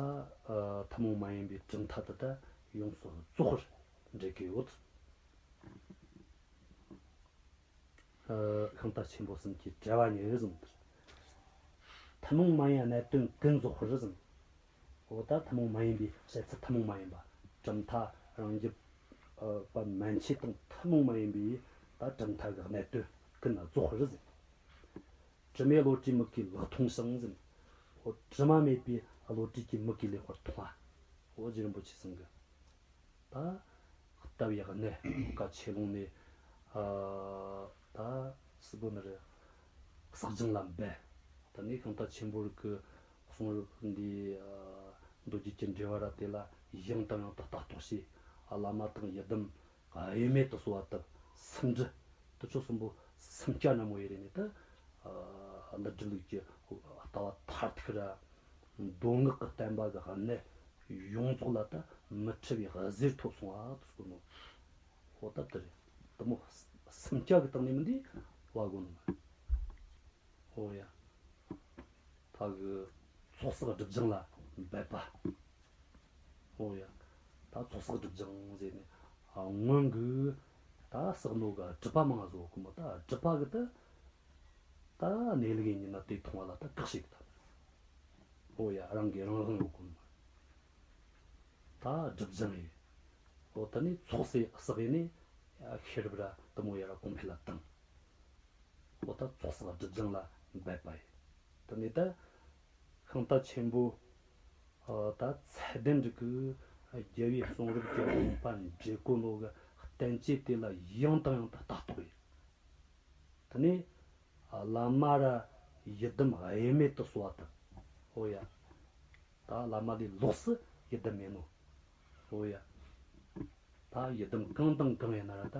ཐུན་མོང་མ་ཡིན་པའི་གྲུབ་མཐའ་དེ་ད་ཡོངས་སུ་རྫོགས་པར་འགྲེལ་གི་ཡོད། ཨ། ཤིང་རྟ་ཆེན་པོ་གསུམ་གྱིས་བྲལ་བ་ཉིད་ཟེར། ཐུན་མོང་མ་ཡིན་གནད་དོན་ཀུན་རྫོགས་པར་ཟེར། འོ་ད་ཐུན་མོང་མ་ཡིན་པའི་བཤད་ཚུལ། ཐུན་མོང་མ་ཡིན་པ། གྲུབ་མཐའ་རང་རྒྱུད་པ་མན་ཆད་དང་ཐུན་མོང་མ་ཡིན་པའི་ད་གྲུབ་མཐའ་གི་གནད་དོན་ཀུན་རྫོགས་པར་ཟེར། དྲི་མེད་བློ་གྲོས་མིག་གིས་ལེགས་མཐོང་ཞིང་ཟེར། འོ་དྲི་མ་མེད་པའི་བློ་གྲོས་ཀྱི་མིག་གིས་ལེགས་པར་མཐོང་བ། འོ་རྗེ་རིན་པོ་ཆེ་ཚང་གི། ད་ལྟ་བའི་གནས་ལོ་ཀ་ཆེ་ལུང་ནས། ཨ། ད་ཟེར་གོ་ནི་རེད། ཟབ་སྦྱང་ལ་འབད། ད་ནི་ཤིང་རྟ་ཆེན་པོ་རིགས་ཀྱི་གསུང་རབ་འདི། ཨ། མདོ་རྒྱུད་ཀྱི་འགྲེལ་པ་ར་དེ་ལ་ཡང་དང་ཡང་དུ་ལྟ་རྟོག་བྱས། ཨ། བླ་མ་དང་ཡི་དམ་གཡེལ་མེད་དུ་གསོལ་བ་བཏབ། སུམ་འགྲིལ་ དེ་ཆོ་གསུམ་པོ་སུམ་བརྒྱ་ན་མོ་ཡེ་རེ་ནས་ད་ཨ་ཀླུ་སྒྲུབ་ལུགས་ཀྱི་ལྟ་བ་མཐར་ཐུག་ར། མདོ་སྔགས་ཀྱི་བསྟན་པ་གི་གནད་ཡོངས་རྫོགས་ལ་ད་མི་འཁྲུལ་བའི་གཟེར་ཐོབ་སོང་བ་དེ་སྐོར་ནོ། འོ་ད་དེ་རེད། དེ་མོ་སུམ་བརྒྱ་གི་སྟེང་ནས་མི་འདི་བ་གོ་ནོ་མ་རེད། འོ་ཡ། ད་གི་ཚོགས་བསགས་སྒྲིབ་སྦྱང་ལ་འབད་པ། འོ་ཡ། ད་ཚོགས་བསགས་སྒྲིབ་སྦྱང་ཟེར་ནས་ཨ་སྔོན་གི་ད་བསགས་ནོ་གི་སྒྲིབ་པ་མང་ང་བཟོ་གི་མོ། ད་སྒྲིབ་པ་གི་ད་ད་གནས་ལུགས་ཡིན་ན་དེ་མཐོང་བ་ལ་ད་བཀག་བྱེད་གི་ད། འོ་ཡ། རང་གི་རང་དབང་ཡོད་གོ་མོ། ད་སྒྲིབ་སྦྱང་ཡིན། འོ་ད་ནི་ཚོགས་སུ་བསགས་ཡིན་ནི་ཤེས་རབ་ར་དེ་མོ་ཡ་ར་གོང་འཕེལ་ལ་བཏང་། འོ་ད་ཚོགས་བསགས་སྒྲིབ་སྦྱང་ལ་འབད་པ་ཡིན། དེ་ནས་ད་ཤིང་རྟ་ཆེན་པོ་ད་ཚད་ལྡན་རིགས་ཀྱི་རྒྱལ་བའི་གསུང་རབ་ཀྱི་དགོངས་པ་འགྲེལ་གོ་ནོ་གི་བསྟན་བཅོས་དེ་ལ་ཡང་དང་ཡང་དུ་ལྟ་རྟོག་ཡིན། དེ་ནས་བླ་མ་ར་ཡི་དམ་དབྱེར་མེད་དུ་གསོལ་བ་དང་། འོ་ཡ། ད་བླ་མ་ལས་ལོགས་སུ་ཡི་དམ་མེད་ནོ། འོ་ཡ། ད་ཡི་དམ་གང་དང་གང་ཡིན་ན་ར་ད་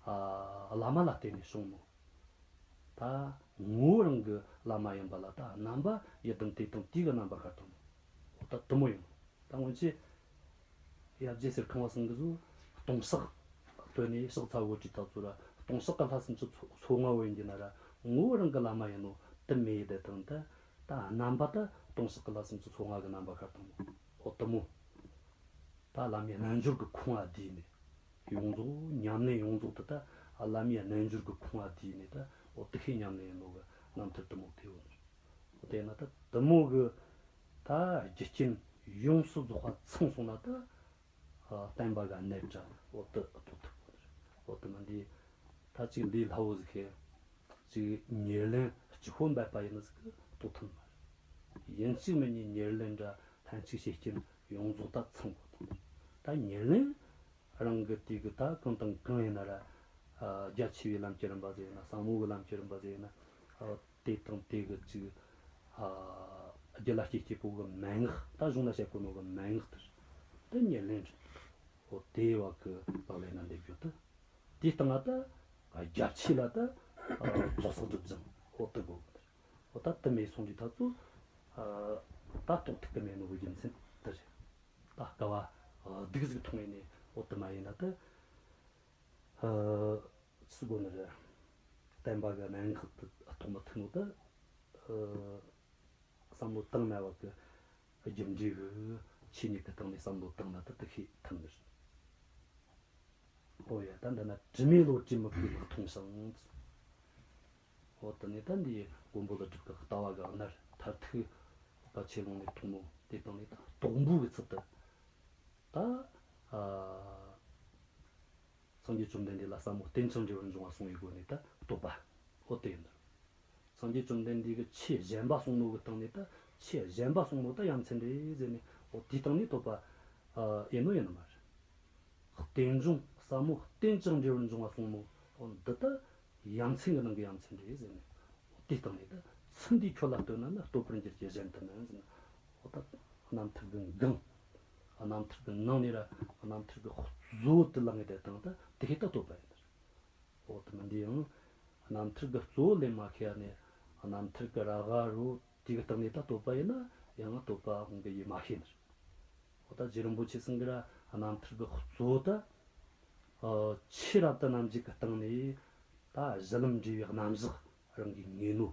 ཨ་བླ་མ་ལ་བརྟེན་ནས་བྱུང་ནོ། ད་ངོ་བོ་རང་གི་བླ་མ་ཡིན་པ་ལ་ད་རྣམ་པ་ཡི་དམ་དེ་དང་དེ་གི་རྣམ་པ་ཤར་བཏང་ནོ། འོ་ད་དེ་མོ་ཡིན་ནོ། ད་སྔོན་ཆད་ཡབ་རྗེ་གསེར་ཁང་བ་ཚང་གི་ཚོ་ལྟུང་བཤགས་བཏོན་ནས་ཕྱག་འཚལ་བོ་ཅིག་ད་ཚོ་ར་ལྟུང་བཤགས་ཀྱི་ལྷ་སུམ་ཅུ་ཚོ་ཚོ་ལྔ་བོ་ཡིན་གྱི་ན་ར་ངོ་བོ་རང་གི་བླ་མ་ཡིན་ནོ་དེ་མེད་དེ་དང་ད་ད་རྣམ་པ་ད་ལྟུང་བཤགས་ཀྱི་ལྷ་སུམ་ཅུ་ཚོ་ལྔ་གི་རྣམ་པ་ཤར་བཏང་ནོ། འོ་དེ་མོ། ད་བླ་མའི་རྣལ་འབྱོར་གྱི་ཁུངས་ལ་བསྡུས་ནས་ཡོངས་རྫོགས་ཉམས་ལེན་ཡོངས་རྫོགས་དེ་ད་བླ་མའི་རྣལ་འབྱོར་གྱི་ཁུངས་ལ་བསྡུས་ནས་ད་འོ་དེ་ཤེས་ཉམས་ལེན་ཡིན་ནོ་གི་རྣམ་ཐར་དེ་མོ་དེ་ཡོད་ནོ། དེ་ན་ད་དེ་མོ་གི་ད་རྒྱུ་རྐྱེན་ཡོངས་སུ་རྫོགས་པ་ཚང་སོང་ན་ད་བསྟན་པ་ག་གནད་དྲ་འོ་དེ་རྟོགས་ཐུབ་པ་རེད། འོ་དེ་མིན་འདི་ད་ཅིག་འདི་ལྷ་བོ་ཟིག་གི་ཅིག་ཉེར་ལེན་གཅིག་པོ་འབད་པ་ཡིན་ན་ཟིག་གི་རྟོགས་ཐུབ་མ་རེད། ཡིན་གཅིག་མིན་གཉིས་ཉེར་ལེན་དྲ་ལྷན་ཅིག་བྱེད་རྐྱེན་ཡོངས་རྫོགས་ད་ཚང་དགོས་ད། ད་ཉེར་ལེན་རང་གི་དེ་གི་ད་གང་དང་གང་ཡིན་ན་ར། ཨ་རྒྱ་ཆེ་བའི་ལམ་གྱི་རིམ་པ་ཟེར་ན་ཟབ་མོ་གི་ལམ་གྱི་རིམ་པ་ཟེར་ན། ཨ་དེ་དང་དེ་གི་ཅིག་ཨ་རྒྱུད་ལ་སྐྱེས་སྐྱེས་པོ་གི་མན་ངག་ད་གཞུང་ལ་བཤད་གོ་ནོ་གི་མན་ངག་དེ་རེད། དེ་ཉེར་ལེན་རེད། འོ་དེ་བ་གི་ལག་ལེན་ན་འདེབས་རྒྱུ་དེ། དེ་སྟེང་ང་ད་རྒྱ་ཆེ་ལ་ད་ཨ་ཚོགས་བསགས་སྒྲིབ་སྦྱང་འོ་དེ་དགོས་གི་རེད། འོ་ད་དེ་མེད་སོང་དུས་ད་ཚོ་ཨ་ད་རྟོགས་ཐུབ་གི་མེད་ནོ་གི་རྒྱུ་མཚན་དེ་རེད། ད་དཀའ་བ་སྡུག་ཟིག་མཐོང་ཡས་ནས་འོ་དེ་མ་ཡིན་ན་ད། ཨ་སུ་དགོས་ནི་རེད། བསྟན་པ་གི་གནད་འགག་དེ་རྟོགས་མི་ཐུབ་ནོ་ད། ཨ་བསམ་བློ་བཏང་ན་བ་གི་རྒྱུ་འབྲས་གི་ཆོས་ཉིད་ཀྱི་སྟེང་ནས་བསམ་བློ་བཏང་ན་ད་དེ་ཤེས་ཐུབ་ནི་རེད། འོ་ཡ། ད་འདི་ན་དྲི་མེད་བློ་གྲོས་མིག་གིས་ལེགས་མཐོང་ཞིང་། འོ་དེ་ནས་ད་འདི་མགོན་པོ་ཀླུ་སྒྲུབ་ཀྱི་ལྟ་བ་གི་གནད་མཐར་ཐུག་པ་ཆེ་ལུང་ནས་ཐོན་ནོ་དེ་དང་ནི་ད་དོགས་པོ་གི་ཚུལ་དུ་ད་ཨ་སངས་རྒྱས་བཅོམ་ལྡན་འདས་ལ་ཟབ་མོ་རྟེན་ཅིང་འབྲེལ་བར་འབྱུང་བ་གསུངས་པའི་སྒོ་ནས་ད་བསྟོད་པ་འོ་དེ་ཡིན་ནོ། སངས་རྒྱས་བཅོམ་ལྡན་འདས་ཀྱི་ཆོས་གཞན་པ་གསུངས་ནོ་གི་སྟེང་ནས་ད་ཆོས་གཞན་པ་གསུངས་ནོ་ད་ཡ་མཚན་རེད་ཟེར་ནས་འོ་དེའི་སྟེང་ནས་བསྟོད་པ་ཨ་ཡིན་ནོ་ཡིན་ནི་མ་རེད། རྟེན་འབྱུང་ཟབ་མོ་རྟེན་ཅིང་འབྲེལ་བར་འབྱུང་བ་གསུངས་ནོ་འོ་འདི་ད་ཡ་མཚན་གྱི་ནང་གི་ཡ་མཚན་རེད་ཟེར་ནས་འོ་དེའི་སྟེང་ནས་ད་ཚུལ་འདིས་ཁྱོད་ལ་བསྟོད་ན་ནི་བསྟོད་པར་འགྱུར་གྱི་གཞན་དུ་མིན་ཟེར་ནས་འོ་ད་རྣམ་ཐར་གྱི་འགངས་རྣམ་ཐར་གྱི་ནང་ནས་ར་རྣམ་ཐར་གྱི་གཙོ་བོ་དེ་ལ་ངེས་དེ་དང་ད་དེ་ཤེས་ད་བསྟོད་པ་ཡིན་ནི་རེད། འོ་དེ་མིན་འདི་ཡང་རྣམ་ཐར་གྱི་གཙོ་བོ་ལས་མ་ཤེས་ནས་རྣམ་ཐར་གྱི་ར་ག་རུ་དེ་གི་སྟེང་ནས་ད་བསྟོད་པ་ཡིན་ན་ཡང་བསྟོད་པ་གང་གི་ཡིད་མ་ཤེས་ནི་རེད། འོ་ད་རྗེ་རིན་པོ་ཆེ་ཚང་གི་ར་རྣམ་ཐར་གྱི་གཙོ་བོ་ད་ཨ་ཆོས་རབ་ཏུ་རྣམ་འབྱེད་ཀྱི་སྟེང་ནས་ད་གཞི་ལམ་འབྲས་བུའི་རྣམ་གཞག་རང་གིས་ངེས་ནོ།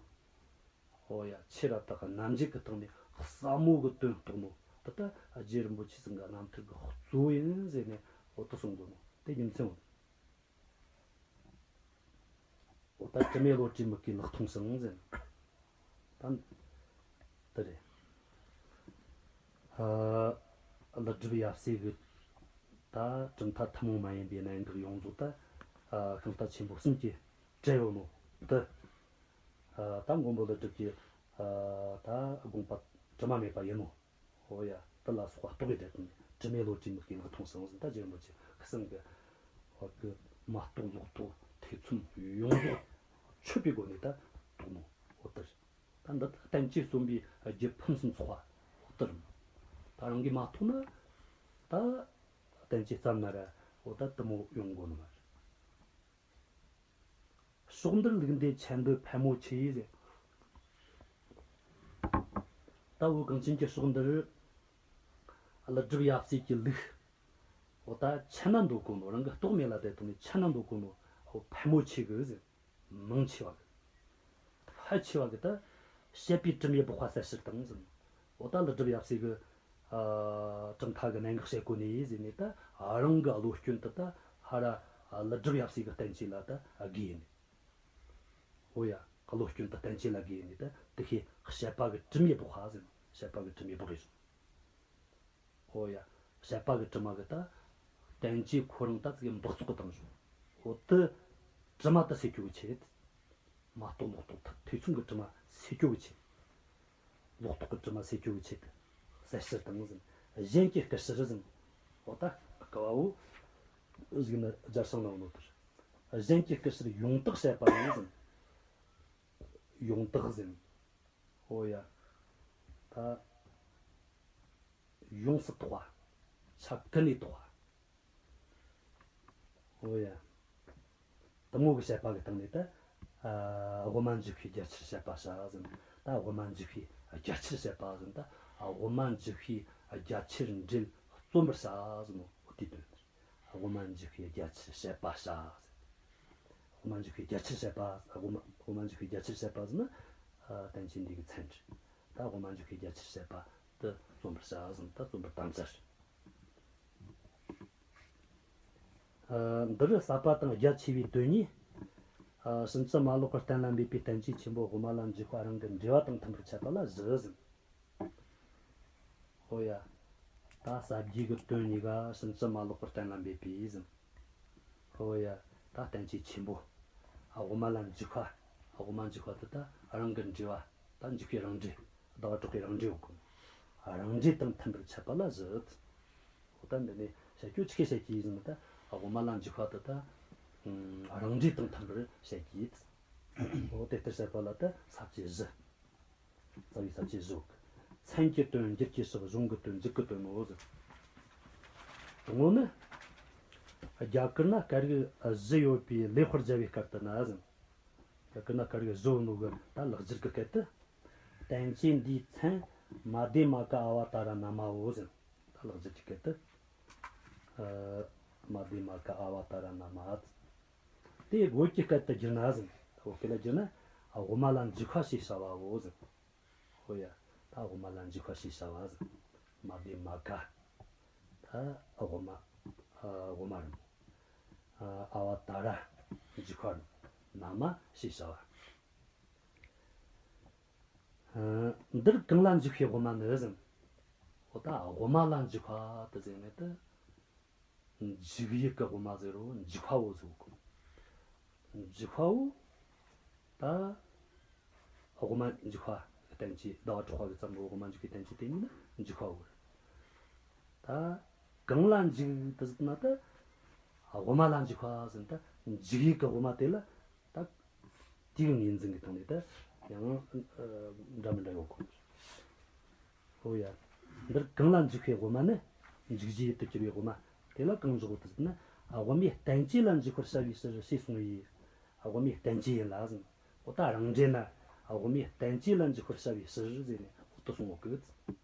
འོ་ཡ། ཆོས་རབ་ཏུ་རྣམ་འབྱེད་ཀྱི་སྟེང་ནས་ཟབ་མོ་གི་དོན་རྟོགས་ནོ་ད་ལྟ་རྗེ་རིན་པོ་ཆེ་ཚང་གི་རྣམ་ཐར་གྱི་གཙོ་བོ་ཡིན་ཟེར་ནས་འོ་དེ་གསུང་དགོས་ནོ་དེ་རྒྱུ་མཚན་འོ། འོ་ད་དྲི་མེད་བློ་གྲོས་མིག་གིས་ལེགས་མཐོང་ཞིང་ཟེར། ད་འདི་རེད། ཨ་ཀླུ་སྒྲུབ་ཡབ་སྲས་ཀྱི་ད་གྲུབ་མཐའ་ཐུན་མོང་མ་ཡིན་པའི་གནད་འགག་ཡོངས་རྫོགས་ད་ཨ་ཤིང་རྟ་ཆེན་པོ་གསུམ་གྱིས་བྲལ་ཡོད་ནོ་ད། ཨ་ད་མགོན་པོ་ཀླུ་སྒྲུབ་ཀྱི་ཨ་ད་དགོངས་པ་དྲི་མ་མེད་པ་ཡིན་ནོ། འོ་ཡ། དེ་ལ་སོགས་པ་རྟོགས་ཡོད་དེ་དང་དྲི་མེད་བློ་གྲོས་མིག་གིས་ལེགས་མཐོང་ཞིང་ཟེར། ད་རྗེ་རིན་པོ་ཆེ་གསུང་གི་འོ་གི་མ་རྟོགས་ལོག་རྟོག་ཐེ་ཚོམ་ཡོངས་རྫོགས་ཆོད་པའི་སྒོ་ནས་ད་རྟོགས་ནོ་འོ་དེ་རེད། ད་འདི་ལྟར་བསྟན་བཅོས་རྩོམ་པའི་རྒྱུ་ཕུན་སུམ་ཚོགས་པ་འོ་དེ་རེད། ད་རང་གིས་མ་རྟོགས་ན་ད་བསྟན་བཅོས་བརྩམས་ན་ར་འོ་ད་དེ་མོ་ཡོང་དགོས་ནི་མ་རེད། ཕྱོགས་འདིར་ལུགས་འདི་ཆེན་པོ་ཕལ་མོ་ཆེ་ཟེར། ད་བོད་གངས་ཅན་གྱི་ཕྱོགས་འདིར་ཀླུ་སྒྲུབ་ཡབ་སྲས་ཀྱི་ལུགས། འོ་ད་ཆེ་ན་འདོད་གོ་ནོ། རང་གི་རྟོགས་མེད་ལ་དེ་ཐོག་ནས་ཆེ་ན་འདོད་གོ་ནོ། འོ་ཕལ་མོ་ཆེ་གི་ཟེར། མང་ཆེ་བ་གི། ཕལ་ཆེ་བ་གི་ད་བཤད་པའི་གྲུབ་མེད་སྦུག་པ་གསལ་ཕྱིར་དང་ཟེར། འོ་ད་ཀླུ་སྒྲུབ་ཡབ་སྲས་གི་ཨ་གྲུབ་མཐའ་གི་གནད་འགག་བཤད་གོ་ནི་ཟེར་ནས། ད་རང་གི་བློ་སྐྱོན་དུ་ད་ཧ་ར་ཀླུ་སྒྲུབ་ཡབ་སྲས་གི་བསྟན་བཅོས་ལ་ད་དགོས་ནི། འོ་ཡ། བློ་སྐྱོན་དུ་བསྟན་བཅོས་ལ་དགོས་ནི་ད་དེ་ཤེས་བཤད་པ་གི་གྲུབ་མེད་སྦུག་པ་ཟེར། བཤད་པ་གི་གྲུབ་མེད་སྦུག་ཡིན། འོ་ཡ། བཤད་པ་གི་གྲུབ་མ་གི་ད་བསྟན་བཅོས་ཁོ་རང་ད་ཙིག་འབག་བཙོག་གི་བཏང་བྱུང་། འོ་དེ་གྲུབ་མ་ད་སེལ་སྐྱོ་གི་ཆེད། མ་རྟོགས་ལོག་རྟོག་ཐེ་ཚོམ་གི་གྲུབ་མ་སེལ་སྐྱོ་གི་ཆེད། ལོག་རྟོག་གི་གྲུབ་མ་སེལ་སྐྱོ་གི་ཆེད་དུ་གསལ་ཕྱིར་དང་ཟེར། གཞན་གྱི་སྐུ་ཕྱིར་ཟེར། འོ་ད་སྐབས་བོ་གཞུག་ནི་རྒྱལ་སྲས་ནང་ནོ་དེར། གཞན་གྱི་སྐུ་ཕྱིར་ཡོངས་དག་བཤད་པ་ཡིན་ཟེར། ཡོངས་དག་ཟེར། འོ་ཡ། ད་ཡོངས་སུ་དག་པ། ཆ་ཀུན་ནས་དག་པ། འོ་ཡ། དེ་མོ་གི་བཤད་པ་གི་སྟེང་ནས་ད་ཨ་དབུ་མ་འཇུག་པའི་རྒྱ་ཆེར་བཤད་པ་བྱ་ཟེར། ད་དབུ་མ་འཇུག་པའི་རྒྱ་ཆེར་བཤད་པ་ཟེར། ད་དབུ་མ་འཇུག་པའི་རྒྱ་ཆེར་འགྲེལ་རྩོམ་པར་བྱ་ཟེར་ནོ། འོ་དེའི་དོན། དབུ་མ་འཇུག་པའི་རྒྱ་ཆེར་བཤད་པ་བྱ་ཟེར། དབུ་མ་འཇུག་པའི་རྒྱ་ཆེར་བཤད་པ། དབུ་མ་དབུ་མ་འཇུག་པའི་རྒྱ་ཆེར་བཤད་པ་ཟེར་ན་ཨ་བསྟན་བཅོས་འདི་གི་མཚན་རེད། ད་དབུ་མ་འཇུག་པའི་རྒྱ་ཆེར་བཤད་པ་དེ་རྩོམ་པར་བྱ་ཟེར། ད་རྩོམ་པར་དམ་བཅའ་རེད། ཨ་འདིར་ཟབ་པ་དང་རྒྱ་ཆེ་བའི་དོན་གཉིས། ཨ་ཕྱིན་ཅི་མ་ལོག་པར་གཏན་ལ་འབེབས་པའི་བསྟན་བཅོས་ཆེན་པོ་དབུ་མ་ལ་འཇུག་པ་རང་གི་འགྲེལ་བ་དང་མཐུན་པར་འཆད་པ་ལ་བཞི་ཟེར། ཧོ་ཡ། ད་ཟབ་རྒྱས་ཀྱི་དོན་གཉིས་ཀ་ཕྱིན་ཅི་མ་ལོག་པར་གཏན་ལ་འབེབས་པའི་ཟེར། ཧོ་ཡ། ད་བསྟན་བཅོས་ཆེན་པོ། ཨ་དབུ་མ་ལ་འཇུག་པ། ཨ་དབུ་མ་འཇུག་པ་དེ་ད་རང་གི་འགྲེལ་བ། ད་འཇུག་པའི་རང་འགྲེལ། ཟླ་བ་གྲགས་པའི་རང་འགྲེལ་ཡོད་གི། རང་འགྲེལ་དང་མཐུན་པར་འཆད་པ་ལ་བཞི། འོ་ད་འདི་ནས་བཤད་རྒྱུ་ཆི་གི་བཤད་ཀྱི་ཡིན་ཟེར་ན། ད་དབུ་མ་ལ་འཇུག་པ་དེ་ད་རང་འགྲེལ་དང་མཐུན་པར་བཤད་ཀྱི་ཡིན། འོ་དེ་ལྟར་བཤད་པ་ལ་ད་ས་བཅད་བཞི། རྩ་བའི་ས་བཅད་བཞི། མཚན་གྱི་དོན། འགྱུར་གྱི་ཕྱོགས། གཞུང་གི་དོན། མཇུག་གི་དོན་ནོ་ཟེར། དང་པོ་ནི། རྒྱ་གར་ན་སྐད་རིགས་བཞི་ཡོད་པའི་ལེགས་པར་སྦྱར་བའི་སྐད་དུ་ན་ཟེར། རྒྱ་གར་ན་སྐད་རིགས་བཞི་ཡོད་ནོ་གི་ད་ལེགས་སྦྱར་གྱི་སྐད་དུ། བསྟན་བཅོས་འདིའི་མཚན་མ་དྷྱ་མ་ཀ་ཨ་བ་ཏ་ར་ན་མ་བོ་ཟེར། ད་ལེགས་སྦྱར་གྱི་སྐད་དུ། ཨ་མ་དྷྱ་མ་ཀ་ཨ་བ་ཏ་ར་ན་མ། དེ་བོད་ཀྱི་སྐད་དུ་བསྒྱུར་ན་ཟེར། བོད་སྐད་ལ་བསྒྱུར་ན་དབུ་མ་ལ་འཇུག་པ་ཞེས་བྱ་བའོ་ཟེར། ཧོ་ཡ། ད་དབུ་མ་ལ་འཇུག་པ་ཞེས་བྱ་བ་ཟེར། མ་དྷྱ་མ་ཀ་ད་དབུ་མ། ཨ་དབུ་མ་རེད་མོ། ཨ་ཨ་བ་ཏ་ར་འཇུག་པ་རེད་མོ། ན་མ་ཞེས་བྱ་བ། ཨ་འདིར་གང་ལ་འཇུག་པའི་དབུ་མ་ནི་ཟེར། འོ་ད་དབུ་མ་ལ་འཇུག་པ་དེ་ཟེར་ནས་དེ། འཇུག་ཡུལ་གྱི་དབུ་མ་ཟེར་རོ། འཇུག་པའོ་ཟེར་གོ། འཇུག་པའོ། ད་དབུ་མ་འཇུག་པ་བསྟན་བཅོས་ཟླ་བ་གྲགས་པ་གི་བརྩམས་པའི་དབུ་མ་འཇུག་པའི་བསྟན་བཅོས་དེ་ཉིད་ནི་འཇུག་པའོ། ད་གང་ལ་འཇུག་དེ་ཟེར་ན་ད་དབུ་མ་ལ་འཇུག་པ་ཟེར་ན་ད་འཇུག་ཡུལ་གྱི་དབུ་མ་དེ་ལ་ད་དེའི་ངོས་འཛིན་གྱི་སྟེང་ནས་ད་ཡང་འདྲ་མི་འདྲ་ཡོད་གོ། ཧོ་ཡ། འདིར་གང་ལ་འཇུག་པའི་དབུ་མ་ནི། འཇུག་བྱའི་ཡུལ་དུ་གྱུར་པའི་དབུ་མ། དེ་ལ་གང་འཇོག་དུ་ཟེར་ན། དབུ་མའི་བསྟན་བཅོས་ལ་འཇུག་པར་བྱ་བའི་ཕྱིར་ཞེས་གསུངས་པས། དབུ་མའི་བསྟན་བཅོས་ཡིན་ལ་ཟེར། འོ་ད་རང་འགྲེལ་ན། དབུ་མའི་བསྟན་བཅོས་ལ་འཇུག་པར་བྱ་བའི་ཕྱིར་ཟེར་ནས་འོ་དེ་གསུངས་ཡོད་གི།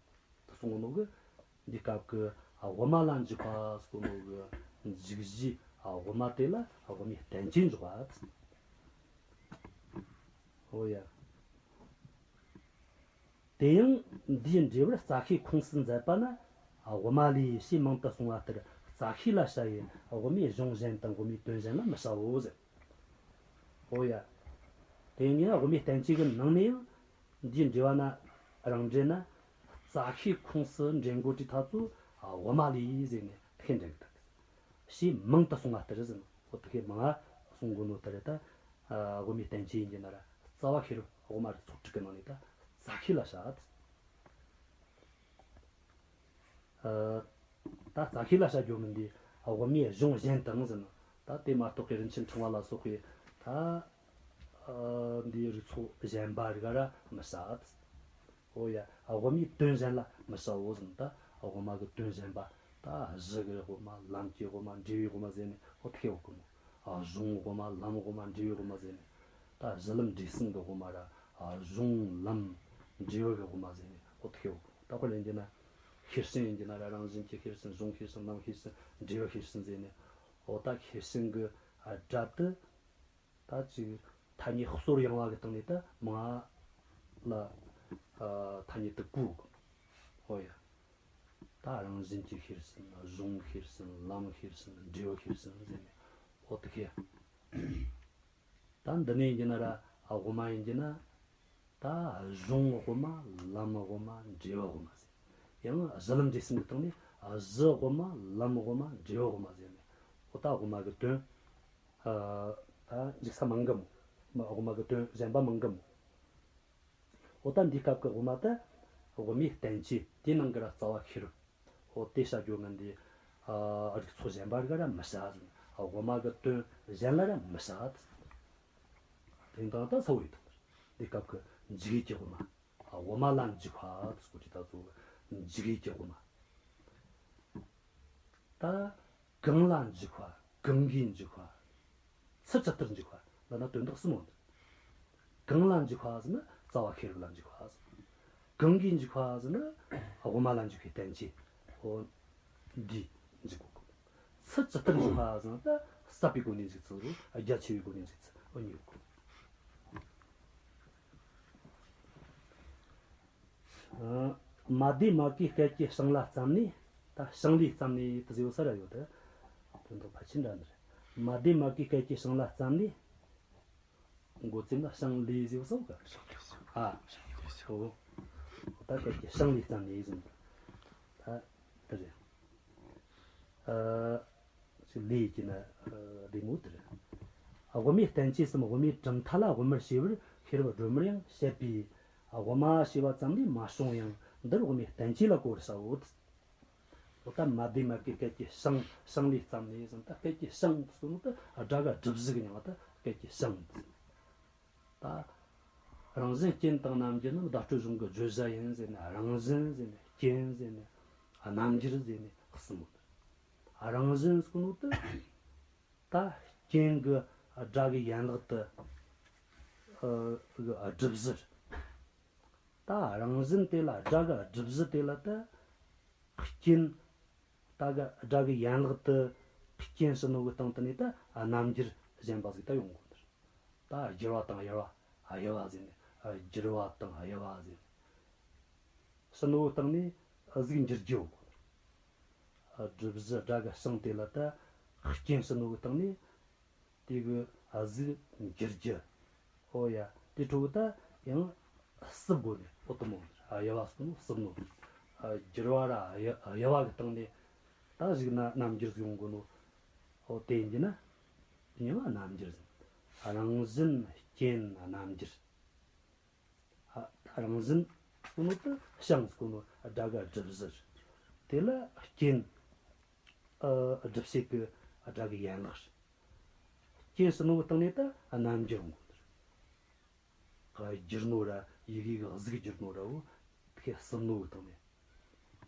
དེ་གསུངས་ནོ་གི། འདི་སྐབས་ཀྱི་དབུ་མ་ལ་འཇུག་པ་ཟེར་ནོ་གི། འཇུག་བྱའི་དབུ་མ་དེ་ལ་དབུ་མའི་བསྟན་བཅོས་འཇོག་པ། ཧོ་ཡ། དེ་ཡང་འདིའི་འགྲེལ་པར་རྩ་ཤེའི་ཁུངས་སུ་མཛད་པ་ན། དབུ་མ་ལས་ཞེས་མིང་དུ་གསུངས་པ་ལྟར་རྩ་ཤེ་ལ་བྱ་བའི་དབུ་མའི་གཞུང་གཞན་དང་དབུ་མའི་དོན་གཞན་ལ་མི་བྱའོ་ཟེར། ཨོ་ཡ། དེ་ཡང་དབུ་མའི་བསྟན་བཅོས་ཀྱི་ནང་ནས་ཡང་འདིའི་འགྲེལ་པ་ན་རང་འགྲེལ་ན། རྩ་ཤེའི་ཁུངས་སུ་འདྲེན་དགོས་དུས་ཐག་ཚོ་དབུ་མ་ལས་ཟེར་ནས་ཁས་འདྲེན་གི་འདུག་ཞེས་མིང་དུ་གསུངས་པ་ལྟར་ཟེར་ནས། ཨོ་དེ་ཁས་མང་ང་གསུང་དགོས་ནོ་ལྟར་ད། དབུ་མའི་བསྟན་བཅོས་ཡིན་གྱི་ན་ར་རྩ་བ་ཤེས་རབ་དབུ་མ་རུ་ཚོགས་དྲུག་གི་ནང་ནས་ད་རྩ་ཤེ་ལ་བྱ། ཨ་ད་རྩ་ཤེ་ལ་བྱ་རྒྱུ་མིན་འདི་དབུ་མའི་གཞུང་གཞན་དང་ཟེར་ན། ད་དེ་མ་གཏོགས་ཀྱི་རིན་ཆེན་ཕྲེང་བ་ལ་སོགས་པའི་ད་ཨ་འདིའི་རིགས་ཚོགས་གཞན་པ་རིགས་ར་མི་བྱ། ཨོ་ཡ། དབུ་མའི་དོན་གཞན་ལ་མི་བྱའོ་ཟེར་ན། ད་དབུ་མ་གི་དོན་གཞན་པ། ད་གཞི་གི་དབུ་མ། ལམ་གྱི་དབུ་མ། འབྲས་བུའི་དབུ་མ་ཟེར་ནས་ཨོ་ཐེ་ཡོད་གི་མོ། ཨ་གཞུང་དབུ་མ། ལམ་དབུ་མ། འབྲས་བུའི་དབུ་མ་ཟེར་ནས། ད་གཞི་ལམ་འབྲས་གསུམ་གྱི་དབུ་མ་ར་གཞུང་ལམ་འབྲས་བུ་གི་དབུ་མ་ཟེར་ནས་འོ་དེ་ཤེས་འོ། ད་དཔེར་ཡིན་གྱི་ན་ཤེར་ཕྱིན་ཡིན་གྱི་ན་ར་རང་བཞིན་གྱི་ཤེར་ཕྱིན། གཞུང་ཤེར་ཕྱིན། ལམ་ཤེར་ཕྱིན། འབྲས་བུ་ཤེར་ཕྱིན་ཟེར་ནས་འོ། ད་ཤེར་ཕྱིན་གྱི་སྒྲ་དེ་ད་ཅིག་ཐ་སྙད་གསོར་ཡང་བ་གི་སྟེང་ནས་ད་མ་ལ་ཐ་སྙད་དུ་གོ་གི། འོ་ཡ། ད་རང་བཞིན་གྱི་ཤེར་ཕྱིན། གཞུང་ཤེར་ཕྱིན། ལམ་ཤེར་ཕྱིན། འབྲས་བུ་ཤེར་ཕྱིན་ཟེར་ནས་འོ་དེ་ཤེས། ད་འདི་ནས་ཡིན་གྱི་ན་ར་དབུ་མ་ཡིན་གྱི་ན་ད་གཞུང་དབུ་མ། ལམ་དབུ་མ། འབྲས་བུ་དབུ་མ་ཟེར། ཡང་གཞི་ལམ་འབྲས་གསུམ་གྱི་སྟེང་ནས་གཞི་དབུ་མ། ལམ་དབུ་མ། འབྲས་བུ་དབུ་མ་ཟེར་ནས་འོ། ད་དབུ་མ་གི་དོན་ད་འཇུག་ས་མང་གི་མོ། དབུ་མ་གི་དོན་གཞན་པ་མང་གི་མོ། འོ། ད་འདིའི་སྐབས་ཀྱི་དབུ་མ་དེ་དབུ་མའི་བསྟན་བཅོས་དེའི་ནང་གི་ར་རྩ་བ་ཤེས་རབ། འོ་དེ་བྱ་རྒྱུ་ངན་དེ་རིགས་ཚོགས་གཞན་པ་རིགས་ར་མི་བྱ་ཟེར། དབུ་མ་གི་དོན་གཞན་ལ་ར་མི་བྱ་ཟེར། དེ་དང་ད་ཚ་བོ་ཡོད་དོ། འདིའི་སྐབས་ཀྱི་འཇུག་ཡུལ་གྱི་དབུ་མ། དབུ་མ་ལ་འཇུག་པ་ཟེར་གོ་དེ་ད་གཙོ་བོ་འཇུག་ཡུལ་གྱི་དབུ་མ། ད་གང་ལ་འཇུག་པ། གང་གིས་འཇུག་པ། ཚུལ་ཇི་ལྟར་འཇུག་པ། འདི་ན་དོན་དག་གསུམ་ཡོད། གང་ལ་འཇུག་པ་ཟེར་ན་རྩ་བ་ཤེས་རབ་ལ་འཇུག་པ་ཟེར། གང་གིས་འཇུག་པ་ཟེར་ན་དབུ་མ་ལ་འཇུག་པའི་བསྟན་བཅོས། འོ་འདིས་འཇུག་གོ། ཚུལ་ཇི་ལྟར་འཇུག་པ་ཟེར་ན་ད་ཟབ་པའི་སྒོ་ནས་འཇུག་ཚུལ་རོ། རྒྱ་ཆེ་བའི་སྒོ་ནས་འཇུག་ཚུལ། འོ་གཉིས་ཡོད་གོ། མ་སྡེ་མ་གའི་སྐད་ཀྱི་བྱིངས་ལ་བརྩམས་ནས། ད་བྱིངས་ལས་བརྩམས་ནས་དེ་ཟེར་ས་ར་ཡོད་དེ། དོན་དག་ཕལ་ཆེར་འདྲ་འདི་རེད། མ་སྡེ་མ་གའི་སྐད་ཀྱི་བྱིངས་ལ་བརྩམས་ནས། མགོ་ཙེམ་ལ་བྱིངས་ལས་ཟེར་ས་ག་ཨ་ཨོ། ད་སྐད་ཀྱི་བྱིངས་ལས་བརྩམས་ནས་ཟེར། ད་དེ་རེད། ཨ། ཅིག་ལས་ཀྱི་ན་ལས་མོ་དེ་རེད། དབུ་མའི་བསྟན་བཅོས་སམ་དབུ་མའི་གྲུབ་མཐའ་ལ་དབུ་མར་བྱས་པར་ཤེས་རབ་སྒྲོན་མར་ཡང་བཤད་པས། དབུ་མ་ཞེས་པ་ཙམ་ལས་མ་བྱུང་ཡང་འདིར་དབུ་མའི་བསྟན་བཅོས་ལ་གོ་བར་བྱའོ། འོ་ད་མ་སྡེ་མ་གའི་སྐད་ཀྱི་བྱིངས། བྱིངས་ལས་བརྩམས་ནས་ཟེར། ད་སྐད་ཀྱི་བྱིངས་ཟེར་ནོ་ད་སྒྲ་གི་སྒྲུབ་གཞི་གི་མྱིང་ང་ད་སྐད་ཀྱི་བྱིངས་ཟེར། ད་རང་བཞིན་རྐྱེན་དང་རྣམ་འགྱུར་རྣམས་བརྡ་སྤྲོད་གཞུང་གི་བརྗོད་བྱ་ཡིན་ཟེར་ནས། རང་བཞིན་ཟེར་ནས། རྐྱེན་ཟེར་ནས། རྣམ་འགྱུར་ཟེར་ནས་གསུམ་ཡོད། རང་བཞིན་ཟེར་ནོ་དེ་ད་རྐྱེན་གྱི་སྒྲ་གི་ཡན་ལག་དེ། ཨ། གི་སྒྲུབ་གཞི། ད་རང་བཞིན་དེ་ལ། སྒྲ་གི་སྒྲུབ་གཞི་དེ་ལ་ད་རྐྱེན། ད་གི་སྒྲ་གི་ཡན་ལག་དེ་རྐྱེན་ཟེར་ནོ་གི་སྟེང་དེ་ནས་ད་རྣམ་འགྱུར་གཞན་པ་ཟིག་ད་ཡོང་གོ་ནི་རེད། ད་བསྒྱུར་བ་དང་དབྱེ་བ། དབྱེ་བ་ཟེར་ནས། བསྒྱུར་བ་དང་དབྱེ་བ་ཟེར་ནས། ཟེར་ནོ་གི་སྟེང་ནས་གཟུགས་འགྱུར་རྒྱུ་ཡོད་གོ། སྒྲུབ་གཞི་སྒྲ་གི་བྱིངས་དེ་ལ་ད་རྐྱེན་ཟེར་ནོ་གི་སྟེང་ནས་དེ་གི་གཟུགས་འགྱུར་རྒྱུ། ཨོ་ཡ། དེ་འཕྲོ་གི་ད་ཡང་སུབ་དགོས་ནས། ཨོ་དེ་མོ་དབྱེ་བ་ཟེར་ནོ་སུབ་ནོ། བསྒྱུར་བ་ར་དབྱེ་བ་གི་སྟེང་ནས་ད་གཟུགས་ན་རྣམ་འགྱུར་ཡོང་གོ་ནོ། ཨོ་དེ་ཡིན་གྱི་ན་དེ་ཡང་རྣམ་འགྱུར་ཟེར། རང་བཞིན་རྐྱེན་རྣམ་འགྱུར། ཨ། རང་བཞིན་ཟེར་ནོ་དེ་བྱིངས་ཟེར་ནོ་སྒྲ་གི་སྒྲུབ་གཞི་རེད། དེ་ལ་རྐྱེན། ཨ། སྒྲུབ་བྱེད་ཀྱི་སྒྲ་གི་ཡན་ལག་རེད། རྐྱེན་ཟེར་ནོ་གི་སྟེང་ནས་ད་རྣམ་འགྱུར་ཡོང་གོ་ནི་རེད། བསྒྱུར་ནོ་ར། ཡི་གེ་གི་གཟུགས་བསྒྱུར་ནོ་ར། འོ་དེ་སུབ་ནོ་གི་སྟེང་ནས།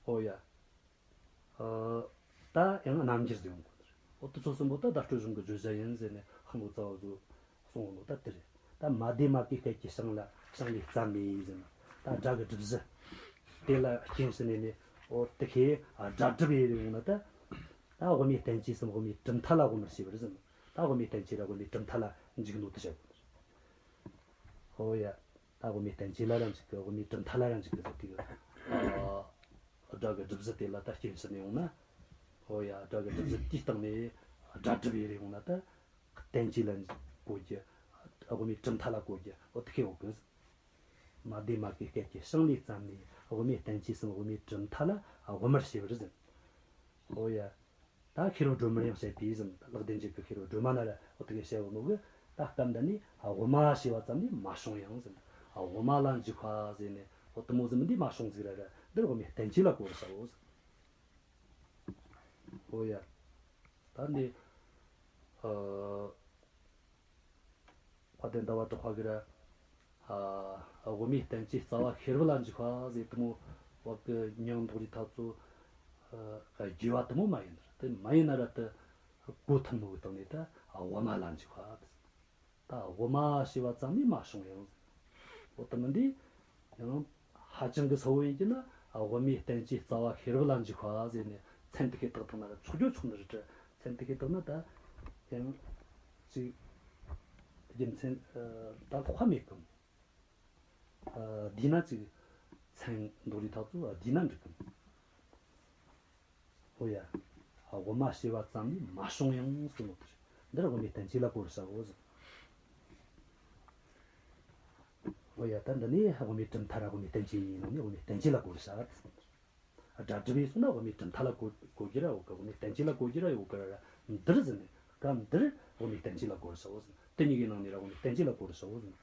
ཨོ་ཡ། ཨ། ད་ཡང་རྣམ་འགྱུར་ཟེར་ཡོང་གོ་ནི་རེད། འོ་དེ་ཚོ་གསུམ་པོ་ད་བརྡ་སྤྲོད་གཞུང་གི་བརྗོད་བྱ་ཡིན་ཟེར་ནས་ཧང་གོ་རྩ་བ་བཟོ་གསུང་གོ་ནོ་ད་དེ་རེད། ད་མ་སྡེ་མ་གའི་སྐད་ཀྱི་བྱིངས་ལ། བྱིངས་ལས་བརྩམས་ནས་ཟེར་ན་ད་སྒྲ་གི་སྒྲུབ་གཞི་དེ་ལ་རྐྱེན་ཟེར་ནས་ནས། འོ་དེ་ཁའི་སྒྲ་སྒྲུབ་ཡེ་ཡོང་ན་ད། ད་དབུ་མའི་བསྟན་བཅོས་སམ་དབུ་མའི་གྲུབ་མཐའ་ལ་དབུ་མར་བྱས་པར་ཟེར་ན། ད་དབུ་མའི་བསྟན་བཅོས་ར་དབུ་མའི་གྲུབ་མཐའ་ལ་འཇུག་ནོ་དེ་བྱ་དགོས་ནི་རེད། ཨོ་ཡ། ད་དབུ་མའི་བསྟན་བཅོས་ལ་ར་འཇུག་གི། དབུ་མའི་གྲུབ་མཐའ་ལ་ར་འཇུག་གི་ཟེར་དུས། ཨ། སྒྲ་གི་སྒྲུབ་གཞི་དེ་ལ་ད་རྐྱེན་ཟེར་ནས་ཡོང་ན། ཨོ་ཡ། སྒྲ་གི་སྒྲུབ་གཞི་དེའི་སྟེང་ནས་སྒྲ་སྒྲུབ་ཡེ་རེ་ཡོང་ན་ད། བསྟན་བཅོས་ལ་གོ་རྒྱུ། དབུ་མའི་གྲུབ་མཐའ་ལ་གོ་རྒྱུ། ཨོ་དེ་ཁའི་འོག་གི། མ་སྡེ་མ་གའི་སྐད་ཀྱི་བྱིངས་ལས་བརྩམས་ནས། དབུ་མའི་བསྟན་བཅོས་སམ་དབུ་མའི་གྲུབ་མཐའ་ལ་དབུ་མར་བྱས་པར་ཟེར། ཨོ་ཡ། ད་ཤེས་རབ་སྒྲོན་མར་ཡང་བཤད་པས་ཟེར། ལེགས་ལྡན་འབྱེད་ཀྱི་ཤེས་རབ་སྒྲོན་མ་ན་ར་འོ་དེ་གའི་བཤད་ཡོད་ནོ་གི། ད་སྐབས་འདི་ནས་དབུ་མ་ཞེས་པ་ཙམ་ལས་མ་བྱུང་ཡང་ཟེར། དབུ་མ་ལ་འཇུག་པ་ཟེར་ནས་འོ་དེ་མོ་ཟེར་མི་འདི་མ་བྱུང་ཟིག་ར་ར། འདིར་དབུ་མའི་བསྟན་བཅོས་ལ་གོ་བར་བྱའོ་ཟེར། ཨོ་ཡ། ད་ནི། ཨ། དཔལ་ལྡན་ཟླ་བ་གྲགས་པ་གིས་ར། ཨ། དབུ་མའི་བསྟན་བཅོས་རྩ་བ་ཤེས་རབ་ལ་འཇུག་པ་ཟེར་དེ་མོ་བ་གི་མྱིང་འདོགས་རྒྱུ་ད་ཚོ། ཨ། དགོས་པ་དེ་མོ་མ་ཡིན་ནི་རེད། དེ་མ་ཡིན་ན་ར་དེ་གོ་ཐུབ་ནོ་གི་སྟེང་ནས་ད་དབུ་མ་ལ་འཇུག་པ་དེ། ད་ དབུ་མ་ཞེས་པ་ཙམ་ནས་མ་བྱུང་ཡང་། འོ་དེ་མིན་འདི་ཡང་ཧ་ཅང་གི་གསལ་བོ་ཡིན་གྱི་ན། དབུ་མའི་བསྟན་བཅོས་རྩ་བ་ཤེས་རབ་ལ་འཇུག་པ་ཟེར་ནས་མཚན་དེ་ཁས་བཏགས་བཏང་ན་ཆོག་རྒྱུ་ཆོག་ནི་རེད་དྲ། མཚན་དེ་ཁས་བཏགས་ན་ད་ཡང་ཅིག་རྒྱུ་མཚན་ད་ལྷག་པ་མེད་གི། ཨ། བསྡུས་ན་ཅིག་མཚན་འདོགས་རིས་ཐག་ཚོ་བསྡུས་ན་འགྲིག་གི། འོ་ཡ། དབུ་མ་ཞེས་པ་ཙམ་ནས་མ་བྱུང་ཡང་གསུངས་ནོ་དེ་རེད། འདིར་དབུ་མའི་བསྟན་བཅོས་ལ་གོ་བར་བྱའོ་ཟེར། འོ་ཡ། ད་འདི་ནས་དབུ་མའི་གྲུབ་མཐའ་ར་དབུ་མའི་བསྟན་བཅོས་གཉིས་ནང་ནས་དབུ་མའི་བསྟན་བཅོས་ལ་གོ་བར་བྱ། སྒྲ་སྒྲུབ་པས་གསུངས་ན་དབུ་མའི་གྲུབ་མཐའ་ལ་གོ་གོ་རྒྱུ་ར་ཡོད་གི། དབུ་མའི་བསྟན་བཅོས་ལ་གོ་རྒྱུ་ར་ཡོད་གི་ར། འདིར་ཟེར་ནས་སྐབས་འདིར་དབུ་མའི་བསྟན་བཅོས་ལ་གོ་བར་བྱའོ་ཟེར། དེ་གཉིས་ཀྱི་ནང་ནས་ར་དབུ་མའི་བསྟན་བཅོས་ལ་གོ་བར་བྱའོ་ཟེར།